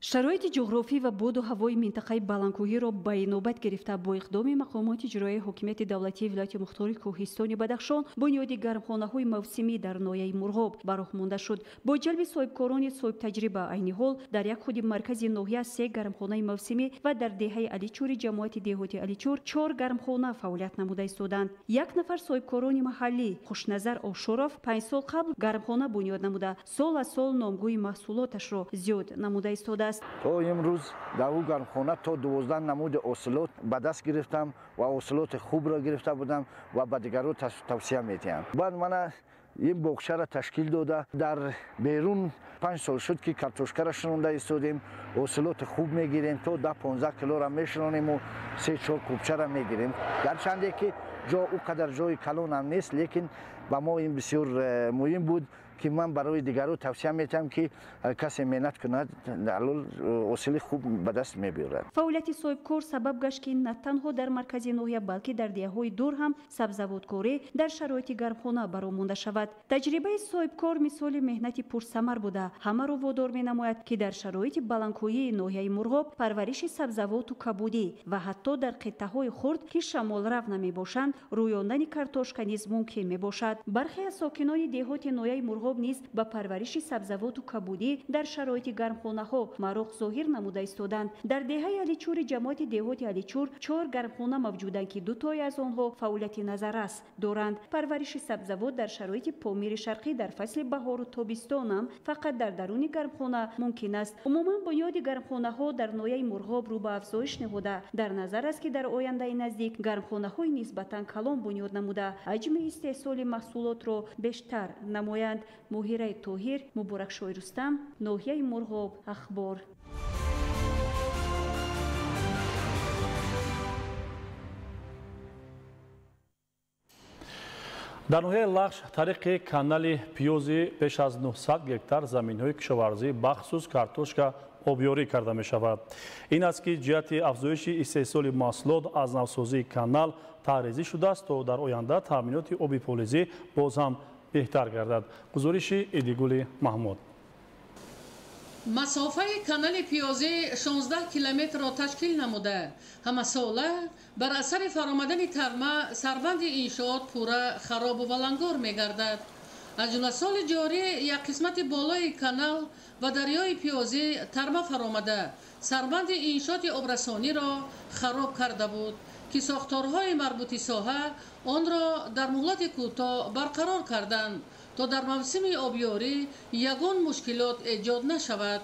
Speaker 17: Шароити ҷуғрофӣ ва боду ҳавои минтақаи баландкӯҳиро ба инобат гирифта бо иқдоми мақомоти иҷроияи ҳокимияти давлатии вилояти мухтори Кӯҳистони Бадахшон бунёди гармхонаҳои мавсимӣ дар ноҳияи Мурғоб ба роҳ монда шуд. Бо ҷалби соҳибкорони соҳибтаҷриба айни ҳол дар як худи маркази ноҳия 3 гармхонаи мавсимӣ ва дар деҳаи Аличури ҷамоати деҳоти Аличур 4 гармхона фаъолият намуда истоданд. Як нафар соҳибкорони маҳаллӣ Хушназар Ошуров 5 сол қабл гармхона бунёд намуда, сол аз сол номгӯи маҳсулоташро зиёд намуда истодааст.
Speaker 18: То имрӯз дар ӯ гармхона то 12 намуди ҳосилот ба даст гирифтам ва ҳосилоти хубро гирифта будам ва ба дигарон тавсия медиҳам. Баъд мана ин боғчаро ташкил дода, дар берун 5 сол шуд ки картошкаро шинонда истодем, ҳосилоти хуб мегирем, то 10-15 килоро мешинонему 3-4 кубчаро мегирем. Гарчанде ки ҷо ӯ қадар ҷои калонам нест, лекин ба мо ин бисёр муҳим буд ки ман барои дигарон тавсия медиҳам ки касе меҳнат кунад, аллол ҳосили хуб ба даст мебиёрад.
Speaker 17: Фаъолияти соҳибкор сабаб гашт, ки на танҳо дар маркази ноҳия, балки дар деҳаҳои дур ҳам сабзавоткорӣ дар шароити гармхона бароҳ монда шавад. Таҷрибаи соҳибкор мисоли меҳнати пурсамар буда, ҳамаро водор менамояд, ки дар шароити баландкӯҳии ноҳияи Мурғоб парвариши сабзавоту кабудӣ ва ҳатто дар қиттаҳои хурд, ки шамолрав намебошанд, рӯёндани картошка низ мумкин мебошад. Бархе аз сокинони деҳоти ноҳияи Мурғоб низ ба парвариши сабзавоту кабудӣ дар шароити гармхонаҳо мароқ зоҳир намуда истоданд. Дар деҳаи Аличури ҷамоати деҳоти Аличур 4 гармхона мавҷуданд, ки 2 аз онҳо фаъолияти назаррас доранд. Парвариши сабзавот дар шароити Помири Шарқӣ дар фасли баҳору тобистонам фақат дар даруни гармхона мумкин аст. Умуман бунёди гармхонаҳо дар ноҳияи Мурғоб рӯ ба афзоиш ниҳода, дар назар аст, ки дар ояндаи наздик гармхонаҳои нисбатан калон бунёд намуда, ҳаҷми истеҳсоли маҳсулотро бештар намоянд. Муҳираи Тоҳир, Муборакшоҳи Рустам, ноҳияи Мурғоб, Ахбор.
Speaker 8: Дар ноҳияи Лахш тариқи канали Пиёзи беш аз 900 гектар заминҳои кишоварзӣ бахусус картошка обёрӣ карда мешавад. Ин аст, ки ҷиҳати афзоиши истеҳсоли маҳсулот аз навсозии канал таҳрезӣ шудааст, то дар оянда таъминоти оби полизӣ боз ҳам беҳтар гардад. Гузориши Идигули Маҳмуд.
Speaker 19: Масофаи канали Пиёзӣ 16 километрро ташкил намуда, ҳамасола бар асари фаромадани тарма сарбанди иншоот пурра харобу валангор мегардад. Аз ҷумла соли ҷорӣ як қисмати болои канал ва дарёи Пиёзӣ тарма фаромада, сарбанди иншооти обрасониро хароб карда буд, ки сохторҳои марбути соҳа онро дар муҳлати кӯтоҳ барқарор карданд, то дар мавсими обёрӣ ягон мушкилот эҷод нашавад.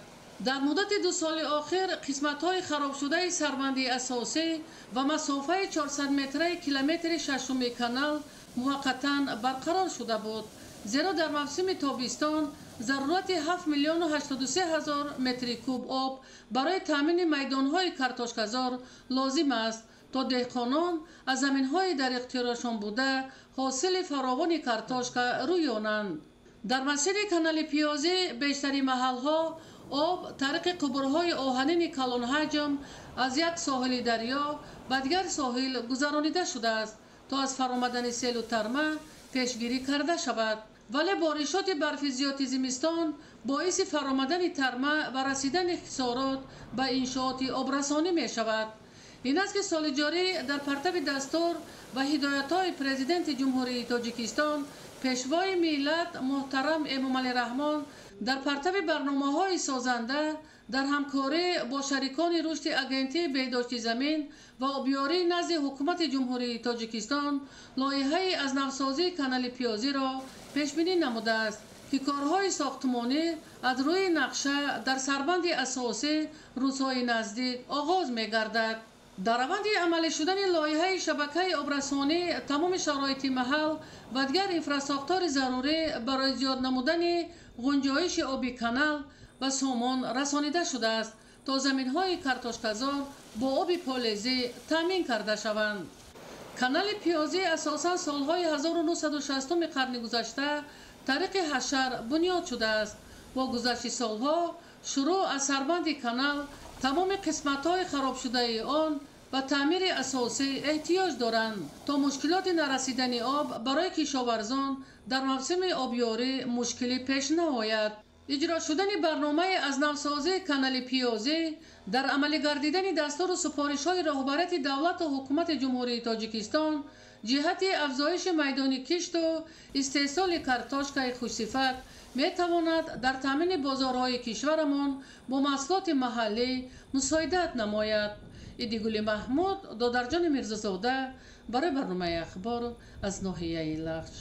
Speaker 19: Дар муддати 2 соли охир қисматҳои харобшудаи сарбанди асосӣ ва масофаи 400 метраи километри шашуми канал муваққатан барқарор шуда буд, зеро дар мавсими тобистон зарурати 7 083 000 метри куб об барои таъмини майдонҳои картошказор лозим аст, то деҳқонон аз заминҳои дар ихтиёрашон буда ҳосили фаровони картошка рӯёнанд. Дар масири канали Пиёзӣ бештари маҳалҳо об тариқи қубурҳои оҳанини калонҳаҷм аз як соҳили дарё ба дигар соҳил гузаронида шудааст, то аз фаромадани селу тарма пешгирӣ карда шавад. Вале боришоти барфи зиёди зимистон боиси фаромадани тарма ва расидани хисорот ба иншооти обрасонӣ мешавад. Ин аст, ки соли ҷорӣ дар партави дастур ва ҳидоятҳои Президенти Ҷумҳурии Тоҷикистон, Пешвои миллат муҳтарам Эмомалӣ Раҳмон дар партави барномаҳои созанда дар ҳамкорӣ бо шарикони рушди Агентии беҳдошти замин ва обёрии назди Ҳукумати Ҷумҳурии Тоҷикистон лоиҳаи аз навсозии канали Пиёзиро пешбинӣ намудааст, ки корҳои сохтмонӣ аз рӯи нақша дар сарбанди асосӣ рӯзҳои наздик оғоз мегардад. Дар раванди амалӣ шудани лоиҳаи шабакаи обрасонӣ тамоми шароити маҳал ва дигар инфрасохтори зарурӣ барои зиёд намудани гунҷоиши оби канал ба сомон расонида шудааст, то заминҳои картошказор бо оби полезӣ таъмин карда шаванд. Канали Пиёзӣ асосан солҳои 1960 қарни гузашта тариқи ҳашар бунёд шудааст. Бо гузашти солҳо шурӯъ аз сарбанди канал тамоми қисматҳои харобшудаи он ба таъмири асосӣ эҳтиёҷ доранд, то мушкилоти нарасидани об барои кишоварзон дар мавсими обёрӣ мушкилӣ пеш наояд. Иҷро шудани барномаи аз навсозии канали Пиёзӣ дар амалӣ гардидани дастуру супоришҳои роҳбарияти давлату ҳукумати Ҷумҳурии Тоҷикистон ҷиҳати афзоиши майдони кишту истеҳсоли картошкаи хушсифат метавонад дар таъмини бозорҳои кишварамон бо маҳсулоти маҳаллӣ мусоидат намояд. Идигули Маҳмуд, Додарҷони Мирзозода барои барномаи Ахбор аз ноҳияи Лахш.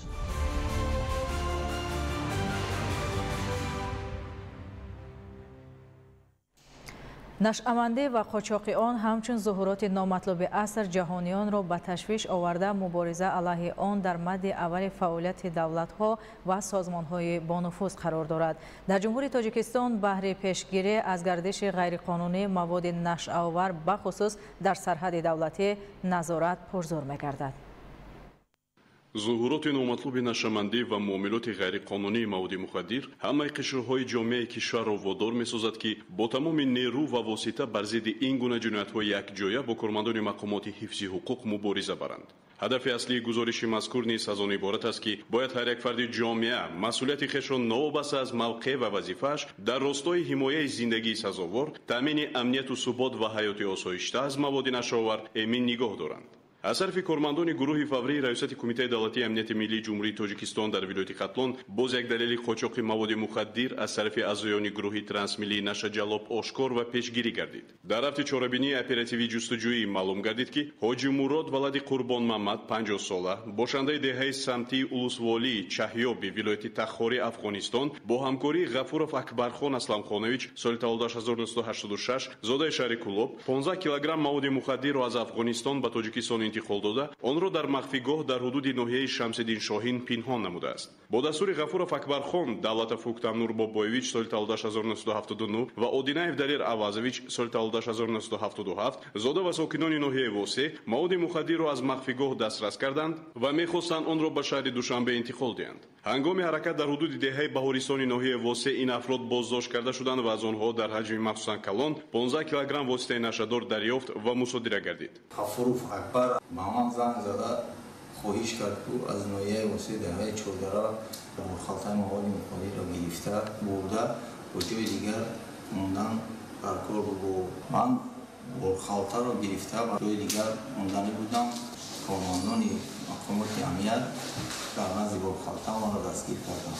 Speaker 2: Нашъамандӣ ва қочоқи он ҳамчун зуҳуроти номатлуби аср ҷаҳониёнро ба ташвиш оварда, мубориза алайҳи он дар мадди аввали фаъолияти давлатҳо ва созмонҳои бонуфуз қарор дорад. Дар Ҷумҳурии Тоҷикистон баҳри пешгирӣ аз гардиши ғайриқонунии маводи нашъаовар бахусус дар сарҳади давлатӣ назорат пурзӯр мегардад.
Speaker 20: Зуҳуроти номатлуби нашъамандӣ ва муомилоти ғайриқонунии маводи мухаддир ҳамаи қишрҳои ҷомеаи кишварро водор месозад, ки бо тамоми нерӯ ва восита бар зидди ин гуна ҷиноятҳо якҷоя бо кормандони мақомоти ҳифзи ҳуқуқ мубориза баранд. Ҳадафи аслии гузориши мазкур низ аз он иборат аст, ки бояд ҳар як фарди ҷомеа масъулияти хешро новобаста аз мавқеъ ва вазифааш дар ростои ҳимояи зиндагии сазовор, таъмини амнияту субот ва ҳаёти осоишта аз маводи нашъаовар эмин нигоҳ доранд. Аз тарафи кормандони гурӯҳи фаврии Раёсати Кумитаи давлатии амнияти миллии Ҷумҳурии Тоҷикистон дар вилояти Хатлон боз як далели қочоқи маводи мухаддир аз тарафи аъзоёни гурӯҳи трансмиллии нашаҷаллоб ошкор ва пешгирӣ гардид. Дар рафти чорабинии оперативии ҷустуҷӯӣ маълум гардид, ки Ҳоҷи Мурод валади Қурбонмамад 50 сола, бошандаи деҳаи самтии Улусволии Чаҳёби вилояти Тахори Афғонистон бо ҳамкории Ғафуров Акбархон Асламхонович соли таваллудаш 1986 зодаи шаҳри Кулоб 15 килограмм маводи мухаддирро аз Афғонистон ба Тоҷикистон интиқол дода, онро дар махфигоҳ дар ҳудуди ноҳияи Шамсиддин Шоҳин пинҳон намудааст. Бо дастури Ғафуров Акбархон, Давлатов Уктамнур Бобоевич соли таваллудаш 1979 ва Одинаев Далер Авазович соли таваллудаш 1977 зода ва сокинони ноҳияи Восе маводи мухаддирро аз махфигоҳ дастрас карданд ва мехостанд онро ба шаҳри Душанбе интиқол диҳанд. Ҳангоми ҳаракат дар ҳудуди деҳаи Баҳористони ноҳияи Восе ин афрод боздошт карда шуданд ва аз онҳо дар ҳаҷми махсусан калон 15 килограмм воситаи нашъадор дарёфт ва мусодира гардид.
Speaker 21: Ғафуров Акбар ба ман занг зада хоҳиш кард, ки аз ноҳияи Восе деҳаи Чордара борхалтаи маводи мухаддирро гирифта бурда ба ҷои дигар мондан дар кор буд. Ман борхалтаро гирифта ба ҷои дигар монданӣ будам. Кормандони мақомоти амният дар назди борхалта маро дастгир карданд.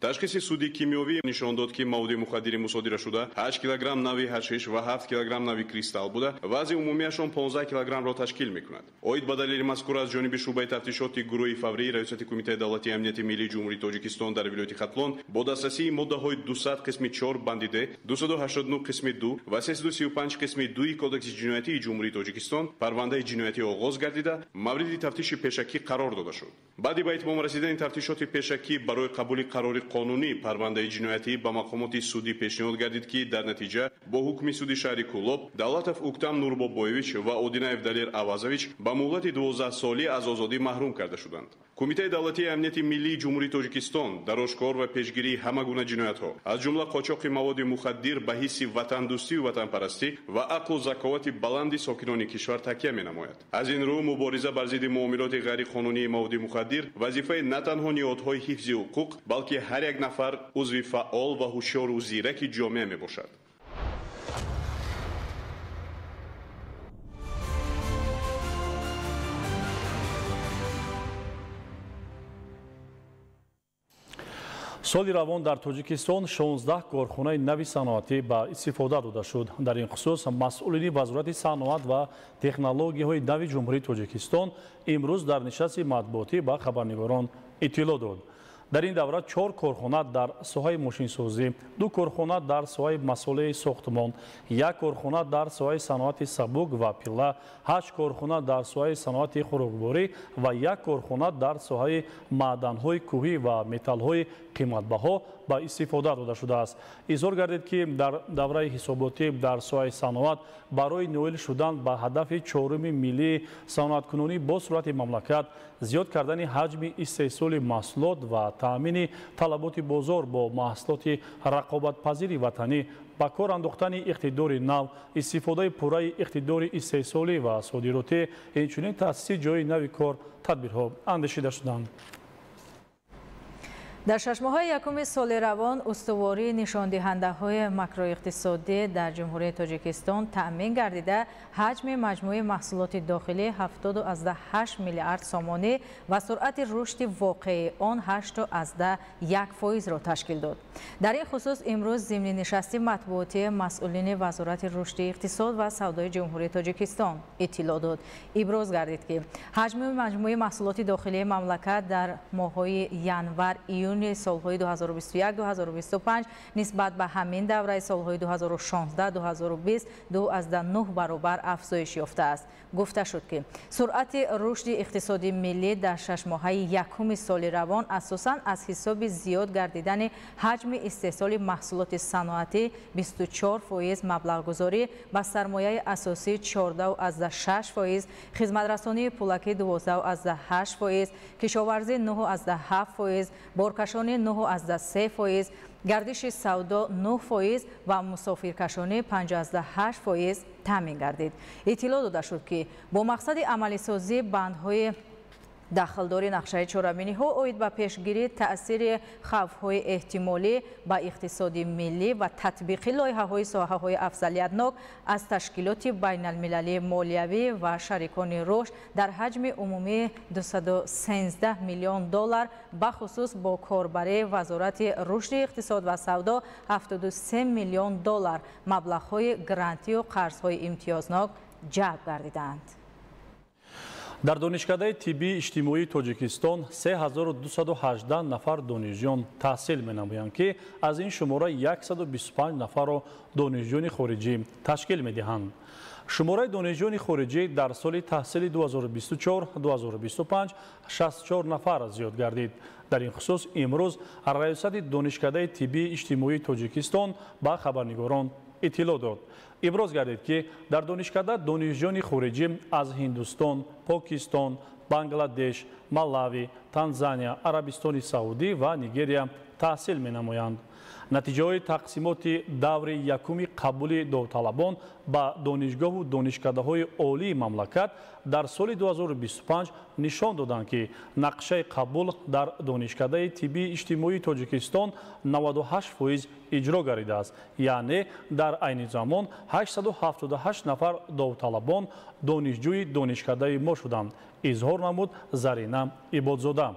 Speaker 20: Ташхиси суди кимиёвӣ нишон дод, ки маводи мухаддири мусодира шуда 8 килограмм нави ҳашиш ва 7 килограмм нави кристалл буда, вазни умумиашон 15 килограммро ташкил мекунад. Оид ба далели мазкур аз ҷониби шӯъбаи тафтишоти гурӯҳи фаврии Раёсати Кумитаи давлатии амнияти миллии Ҷумҳурии Тоҷикистон дар вилояти Хатлон бо дастрасии моддаҳои 200 қисми 4 банди Д, 289 қисми 2 ва 335 қисми 2 Кодекси ҷиноятии Ҷумҳурии Тоҷикистон парвандаи ҷиноятӣ оғоз гардида, мавриди тафтиши пешакӣ қарор дода шуд. Баъди ба итмом расидани тафтишоти пешакӣ барои қабули қарори қонунӣ парвандаи ҷиноятӣ ба мақомоти судӣ пешниҳод гардид, ки дар натиҷа бо ҳукми суди шаҳри Кулоб Давлатов Уктам Нурбобоевич ва Одинаев Далер Авазович ба муҳлати 12 солӣ аз озодӣ маҳрум карда шуданд. Кумитаи давлатии амнияти миллии Ҷумҳурии Тоҷикистон дар ошкор ва пешгирии ҳама гуна ҷиноятҳо, аз ҷумла қочоқи маводи мухаддир ба ҳисси ватандӯстию ватанпарастӣ ва ақлу заковати баланди сокинони кишвар такя менамояд. Аз ин рӯ мубориза бар зидди муомилоти ғайриқонунии маводи мухаддир вазифаи на танҳо ниҳодҳои ҳифзи ҳуқуқ, балки ҳар як нафар узви фаъол ва ҳушёру зираки ҷомеа мебошад.
Speaker 8: Соли равон дар Тоҷикистон 16 корхонаи нави саноатӣ ба истифода дода шуд. Дар ин хусус масъулини Вазорати саноат ва технологияҳои нави Ҷумҳурии Тоҷикистон имрӯз дар нишасти матбуотӣ ба хабарнигорон иттилоъ дод. Дар ин давра 4 корхона дар соҳаи мошинсозӣ, 2 корхона дар соҳаи масолеҳи сохтмон, 1 корхона дар соҳаи саноати сабук ва пила, 8 корхона дар соҳаи саноати хӯрокворӣ ва 1 корхона дар соҳаи маъданҳои кӯҳӣ ва металлҳои қиматбаҳо ба истифода дода шудааст. Изҳор гардид, ки дар давраи ҳисоботӣ дар соҳаи саноат барои ноил шудан ба ҳадафи чоруми миллии саноаткунонӣ бо суръати мамлакат, зиёд кардани ҳаҷми истеҳсоли маҳсулот ва таъмини талаботи бозор бо маҳсулоти рақобатпазири ватанӣ, ба кор андохтани иқтидори нав, истифодаи пурраи иқтидори истеҳсолӣ ва содиротӣ, инчунин таъсиси ҷойи нави кор тадбирҳо андешида шуданд.
Speaker 2: Дар шашмоҳаи якуми соли равон устувории нишондиҳандаҳои макроиқтисодӣ дар Ҷумҳурии Тоҷикистон таъмин гардида, ҳаҷми маҷмӯи маҳсулоти дохилӣ 70,8 миллиард сомонӣ ва суръати рушди воқеии он 8,1%-ро ташкил дод. Дар ин хусус имрӯз зимни нишасти матбуотии масъулини Вазорати рушди иқтисод ва савдои Ҷумҳурии Тоҷикистон иттилоъ дод. Иброз гардид, ки ҳаҷми маҷмӯи маҳсулоти дохилии мамлакат дар моҳҳои январ-июн солҳои 2021-2025 нисбат ба ҳамин давраи солҳои 2016-2020 2,9 баробар афзоиш ёфтааст. Гуфта шуд, ки суръати рушди иқтисоди миллӣ дар шашмоҳаи якуми соли равон асосан аз ҳисоби зиёд гардидани ҳаҷми истеҳсоли маҳсулоти саноатӣ 24%, маблағгузорӣ ба сармояи асосӣ 14,6%, хизматрасонии пулакӣ 12,8%, кишоварзӣ 9,7%, боркашонӣ 9,3%, гардиши савдо 9% ва мусофиркашонӣ 5,8% таъмин гардид. Иттилоъ дода шуд, ки бо мақсади амалисозии бандҳои дахлдори нақшаи чорабиниҳо оид ба пешгирии таъсири хавфҳои эҳтимолӣ ба иқтисоди миллӣ ва татбиқи лоиҳаҳои соҳаҳои афзалиятнок аз ташкилоти байналмилалии молиявӣ ва шарикони рушд дар ҳаҷми умумии 213 миллион доллар, бахусус бо корбарии Вазорати рушди иқтисод ва савдо 73 миллион доллар маблағҳои грантию қарзҳои имтиёзнок ҷалб гардиданд.
Speaker 8: Дар Донишкадаи тиббии иҷтимоии Тоҷикистон 3218 нафар донишҷӯён таҳсил менамоянд, ки аз ин шумора 125 нафарро донишҷӯёни хориҷӣ ташкил медиҳанд. Шумораи донишҷӯёни хориҷӣ дар соли таҳсили 2024-2025 64 нафар зиёд гардид. Дар ин хусус имрӯз раёсати Донишкадаи тиббии иҷтимоии Тоҷикистон ба хабарнигорон иттилоъ дод. Иброз гардид, ки дар донишкада донишҷӯёни хориҷӣ аз Ҳиндустон, Покистон, Бангладеш, Малави, Танзания, Арабистони Саудӣ ва Нигерия таҳсил менамоянд. Натиҷаҳои тақсимоти даври якуми қабули довталабон ба донишгоҳу донишкадаҳои олии мамлакат дар соли 2025 нишон доданд, ки нақшаи қабул дар Донишкадаи тиббии иҷтимоии Тоҷикистон 98% иҷро гардидааст, яъне дар айни замон 878 нафар довталабон донишҷӯи донишкадаи мо шуданд, изҳор намуд Зарина Ибодзода.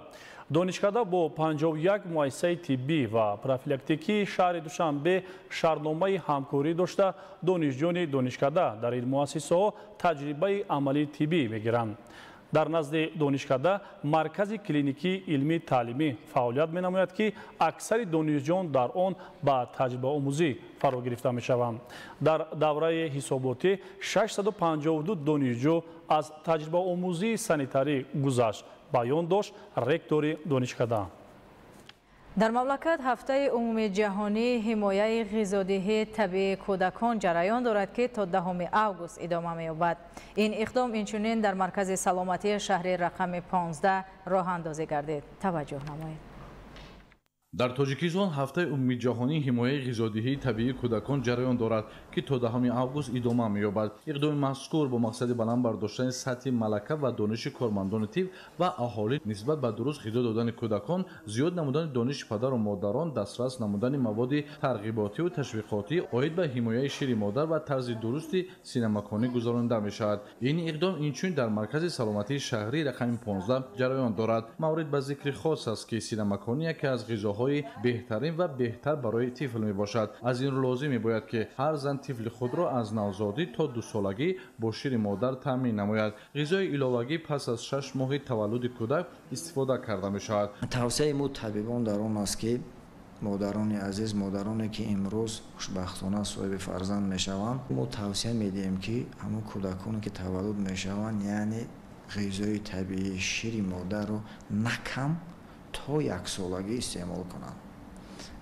Speaker 8: Донишкада бо 51 муассисаи тиббӣ ва профилактикии шаҳри Душанбе шартномаи ҳамкорӣ дошта, донишҷӯёни донишкада дар ин муассисаҳо таҷрибаи амалии тиббӣ мегиранд. Дар назди донишкада маркази клиникии илмии таълимӣ фаъолият менамояд, ки аксари донишҷӯён дар он ба таҷрибаомӯзӣ фаро гирифта мешаванд. Дар давраи ҳисоботӣ 652 донишҷӯ аз таҷрибаомӯзии санитарӣ гузашт, баён дошт ректори донишкада.
Speaker 2: Дар мамлакат ҳафтаи умумии ҷаҳонии ҳимояи ғизодиҳии табиии кӯдакон ҷараён дорад, ки то 10 август идома меёбад. Ин иқдом инчунин дар маркази саломатии шаҳри рақами 15 роҳандозӣ гардид. Таваҷҷӯҳ намоед.
Speaker 6: Дар Тоҷикистон ҳафтаи умумии ҷаҳонии ҳимояи ғизодиҳии табиии кӯдакон ҷараён дорад, ки то 10 август идома меёбад. Иқдоми мазкур бо мақсади баланд бардоштани сатҳи малака ва дониши кормандони тиб ва аҳолӣ нисбат ба дуруст ғизо додани кӯдакон, зиёд намудани дониши падару модарон, дастрас намудани маводи тарғиботиву ташвиқотӣ оид ба ҳимояи шири модар ва тарзи дурусти синамаконӣ гузаронида мешавад. Ин иқдом инчунин дар маркази саломатии шаҳрии рақами 15 ҷараён дорад. Маврид ба зикри хос аст, ки синамаконӣ яке аз ғизоҳо беҳтарин ва беҳтар барои тифл мебошад. Аз ин рӯ лозим мебояд, ки ҳар зан тифли худро аз навзодӣ то дусолагӣ бо шири модар таъмин намояд. Ғизои иловагӣ пас аз 6 моҳи таваллуди кӯдак истифода карда мешавад.
Speaker 21: Тавсияи мо табибон дар он аст, ки модарони азиз, модароне ки имрӯз хушбахтона соҳиби фарзанд мешаванд, мо тавсия медиҳем, ки ҳамон кӯдаконе ки таваллуд мешаванд, яъне ғизои табиии шири модарро на кам то яксолагӣ истеъмол кунанд.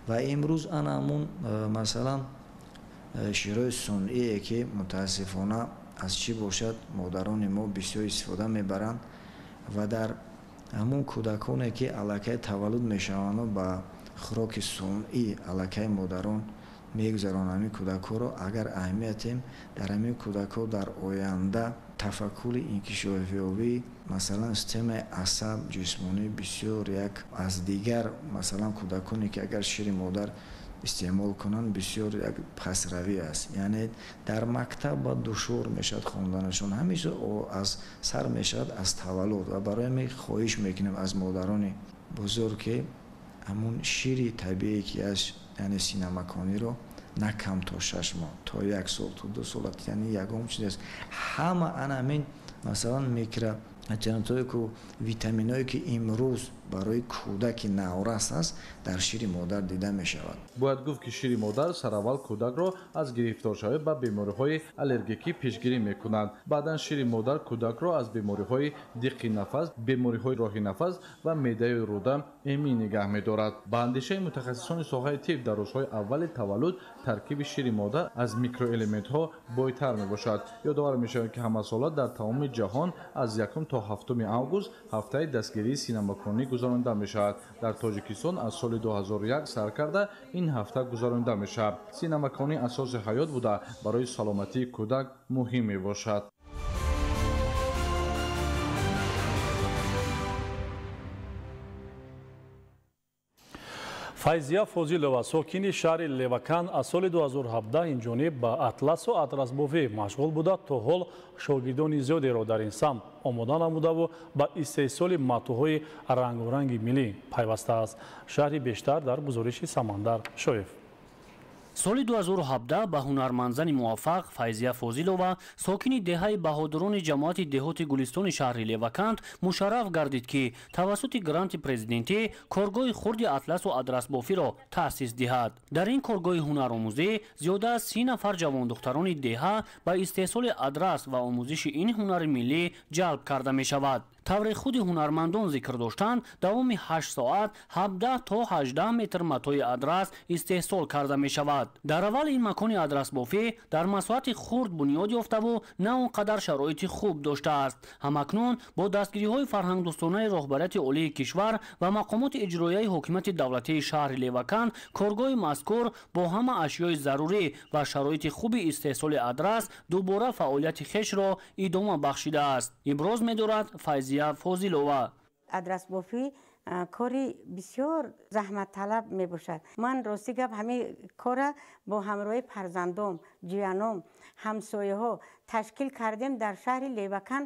Speaker 21: Ва имрӯз ана ҳамун масалан ширҳои сунъие, ки мутаассифона аз чӣ бошад модарони мо бисёр истифода мебаранд ва дар ҳамун кӯдаконе ки аллакай таваллуд мешаванд ба хӯроки сунъӣ аллакай модарон мегузаронанд ҳамин кӯдакҳоро, агар аҳамиятем дар ҳамин кӯдакҳо дар оянда
Speaker 10: Тафаккури инкишофёбӣ, масалан, системаи асаб, ҷисмонӣ бисёр як аз дигар, масалан, кӯдаконе ки агар шири модар истеъмол кунанд, бисёр як пасравӣ аст. Яъне дар мактаб ба душвор мешавад хонданашон, ҳамеша аз сар мешавад аз таваллуд. Ва барои ҳамин хоҳиш мекунем аз модарони бузург, ки ҳамун шири табиие ки аст, яъне синамакониро на кам то 6 моҳ, то 1 сол, то 2 сол, яъне ягон чиз аст. Ҳама ана ҳамин, масалан, микроэлементҳое ку витаминҳое ки имрӯз барои кӯдаки наврас аст, дар шири модар дида мешавад.
Speaker 6: Бояд гуфт, ки шири модар сараввал кӯдакро аз гирифторшавӣ ба бемориҳои аллергикӣ пешгирӣ мекунад. Баъдан шири модар кӯдакро аз бемориҳои диққи нафас, бемориҳои роҳи нафас ва меъдаю рӯда эмин нигаҳ медорад. Ба андешаи мутахассисони соҳаи тиб, дар рӯзҳои аввали таваллуд таркиби шири модар аз микроэлементҳо бойтар мебошад. Ёдовар мешавад, ки ҳамасола дар тамоми ҷаҳон аз 1 то 7 август ҳафтаи дастгирии синамаконӣ гузаронида мешавад. Дар Тоҷикистон аз соли 2001 сар карда ин ҳафта гузаронида мешавад. Синамаконӣ асоси ҳаёт буда, барои саломатии кӯдак муҳим мебошад.
Speaker 8: Файзия Фозилова, сокини шаҳри Левакан, аз соли 2017 инҷониб ба атласу атрасбофӣ машғул буда, то ҳол шогирдони зиёдеро дар ин самт омода намудаву ба истеҳсоли матоъҳои рангоранги миллӣ пайвастааст. Шаҳри бештар дар гузориши Самандар Шоев.
Speaker 22: Соли 2017 ба ҳунармандзани муваффақ Файзия Фозилова, сокини деҳаи баҳодурони ҷамоати деҳоти Гулистони шаҳри Леваканд, мушарраф гардид, ки тавассути гранти президентӣ коргоҳи хурди атласу адрасбофиро таъсис диҳад. Дар ин коргоҳи ҳунаромӯзӣ зиёда аз 30 нафар ҷавондухтарони деҳа ба истеҳсоли адрас ва омӯзиши ин ҳунари миллӣ ҷалб карда мешавад. Тавре худи ҳунармандон зикр доштанд, давоми 8 соат 17 то 18 метр матои адрас истеҳсол карда мешавад. Дар аввал ин макони адрасбофӣ дар масоҳати хурд бунёд ёфтаву на он қадар шароити хуб доштааст. Ҳамакнун бо дастгириҳои фарҳангдӯстонаи роҳбарияти олии кишвар ва мақомоти иҷроияи ҳокимияти давлатии шаҳри Леваканд коргоҳи мазкур бо ҳама ашёи зарурӣ ва шароити хуби истеҳсоли адрас дубора фаъолияти хешро идома бахшидааст. Иброз медорад Файзия Фозилова.
Speaker 23: Адрасбофӣ кори бисёр заҳматталаб мебошад. Ман рости гап ҳамин кора бо ҳамроҳи фарзандом, ҷияном, ҳамсояҳо ташкил кардем дар шаҳри Левакан.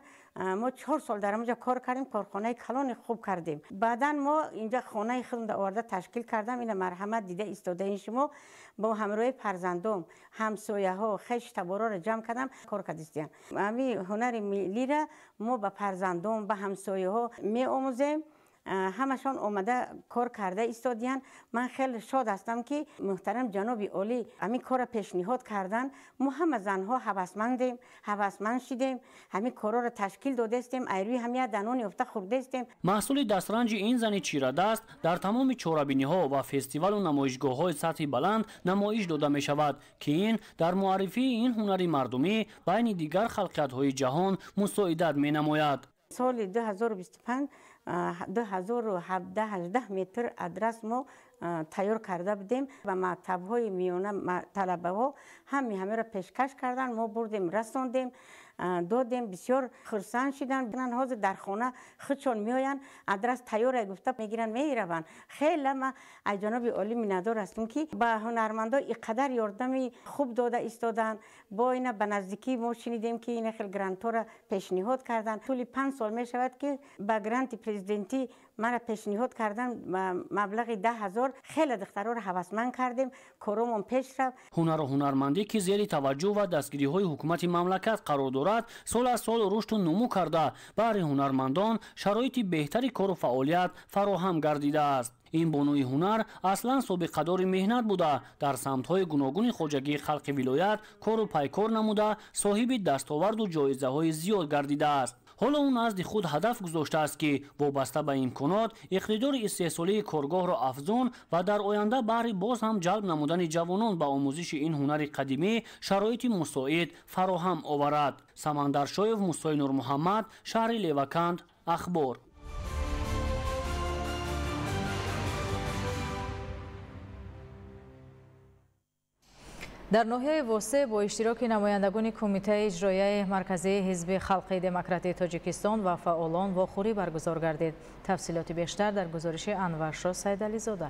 Speaker 23: Мо 4 сол дар онҷо кор кардем, корхонаи калони хуб кардем. Баъдан мо инҷа хонаи худро оварда ташкил кардам. Ина марҳамат дида истодаин шумо. Бо ҳамроҳи фарзандом, ҳамсояҳо, хеш табороро ҷамъ кардам, кор кардистем. Ҳамин ҳунари миллиро мо ба фарзандом, ба ҳамсояҳо меомӯзем. Ҳамашон омада кор карда истодиянд. Ман хеле шод ҳастам, ки муҳтарам ҷаноби олӣ ҳамин корро пешниҳод карданд. Мо ҳама занҳо ҳавасмандем, ҳавасманд шидем, ҳамин корҳоро ташкил додастем, айрӯи ҳамия данон ёфта хӯрдастем.
Speaker 22: Маҳсули дастранҷи ин зани чирадаст дар тамоми чорабиниҳо ва фестивалу намоишгоҳҳои сатҳи баланд намоиш дода мешавад, ки ин дар муаррифии ин ҳунари мардумӣ байни дигар халқиятҳои ҷаҳон мусоидат менамояд.
Speaker 23: Соли 2025 2017-18 метр адрас мо тайёр карда будем ва мактабҳои миёна талабаҳо ҳами ҳамеро пешкаш карданд. Мо бурдем, расондем, додем, бисёр хурсанд шиданд. Ҳозир дар хона худшон меоянд, адрас тайёра гуфта мегиранд, мераванд. Хеле ма аз ҷаноби олӣ миннатдор ҳастем, ки ба ҳунармандо ин қадар ёрдами хуб дода истоданд. Бо ина ба наздикӣ мо шунидем, ки ина хел грантҳоро пешниҳод карданд. Тӯли 5 сол мешавад, ки ба гранти президентӣ мара пешниҳод карданд маблағи 10 000. Хеле духтарҳоро ҳавасманд кардем, коромон пеш рафт.
Speaker 22: Ҳунару ҳунармандӣ, ки зери таваҷҷӯҳ ва дастгириҳои ҳукумати мамлакат қарор дорад, сол аз сол рушду нумӯ карда, баҳри ҳунармандон шароити беҳтари кору фаъолият фароҳам гардидааст. Ин бонуи ҳунар аслан собиқадори меҳнат буда, дар самтҳои гуногуни хоҷагии халқи вилоят кору пайкор намуда, соҳиби дастоварду ҷоизаҳои зиёд гардидааст. Ҳоло ӯ назди худ ҳадаф гузоштааст, ки вобаста ба имконот иқтидори истеҳсолии коргоҳро афзун ва дар оянда баҳри боз ҳам ҷалб намудани ҷавонон ба омӯзиши ин ҳунари қадимӣ шароити мусоид фароҳам оварад. Самандар Шоев, Мусои Нурмуҳаммад, шаҳри Леваканд, Ахбор.
Speaker 2: Дар ноҳияи Восеъ бо иштироки намояндагони Кумитаи иҷроияи марказии Ҳизби халқии демократии Тоҷикистон ва фаъолон вохӯрӣ баргузор гардид. Тафсилоти бештар дар гузориши Анваршо Сайдализода.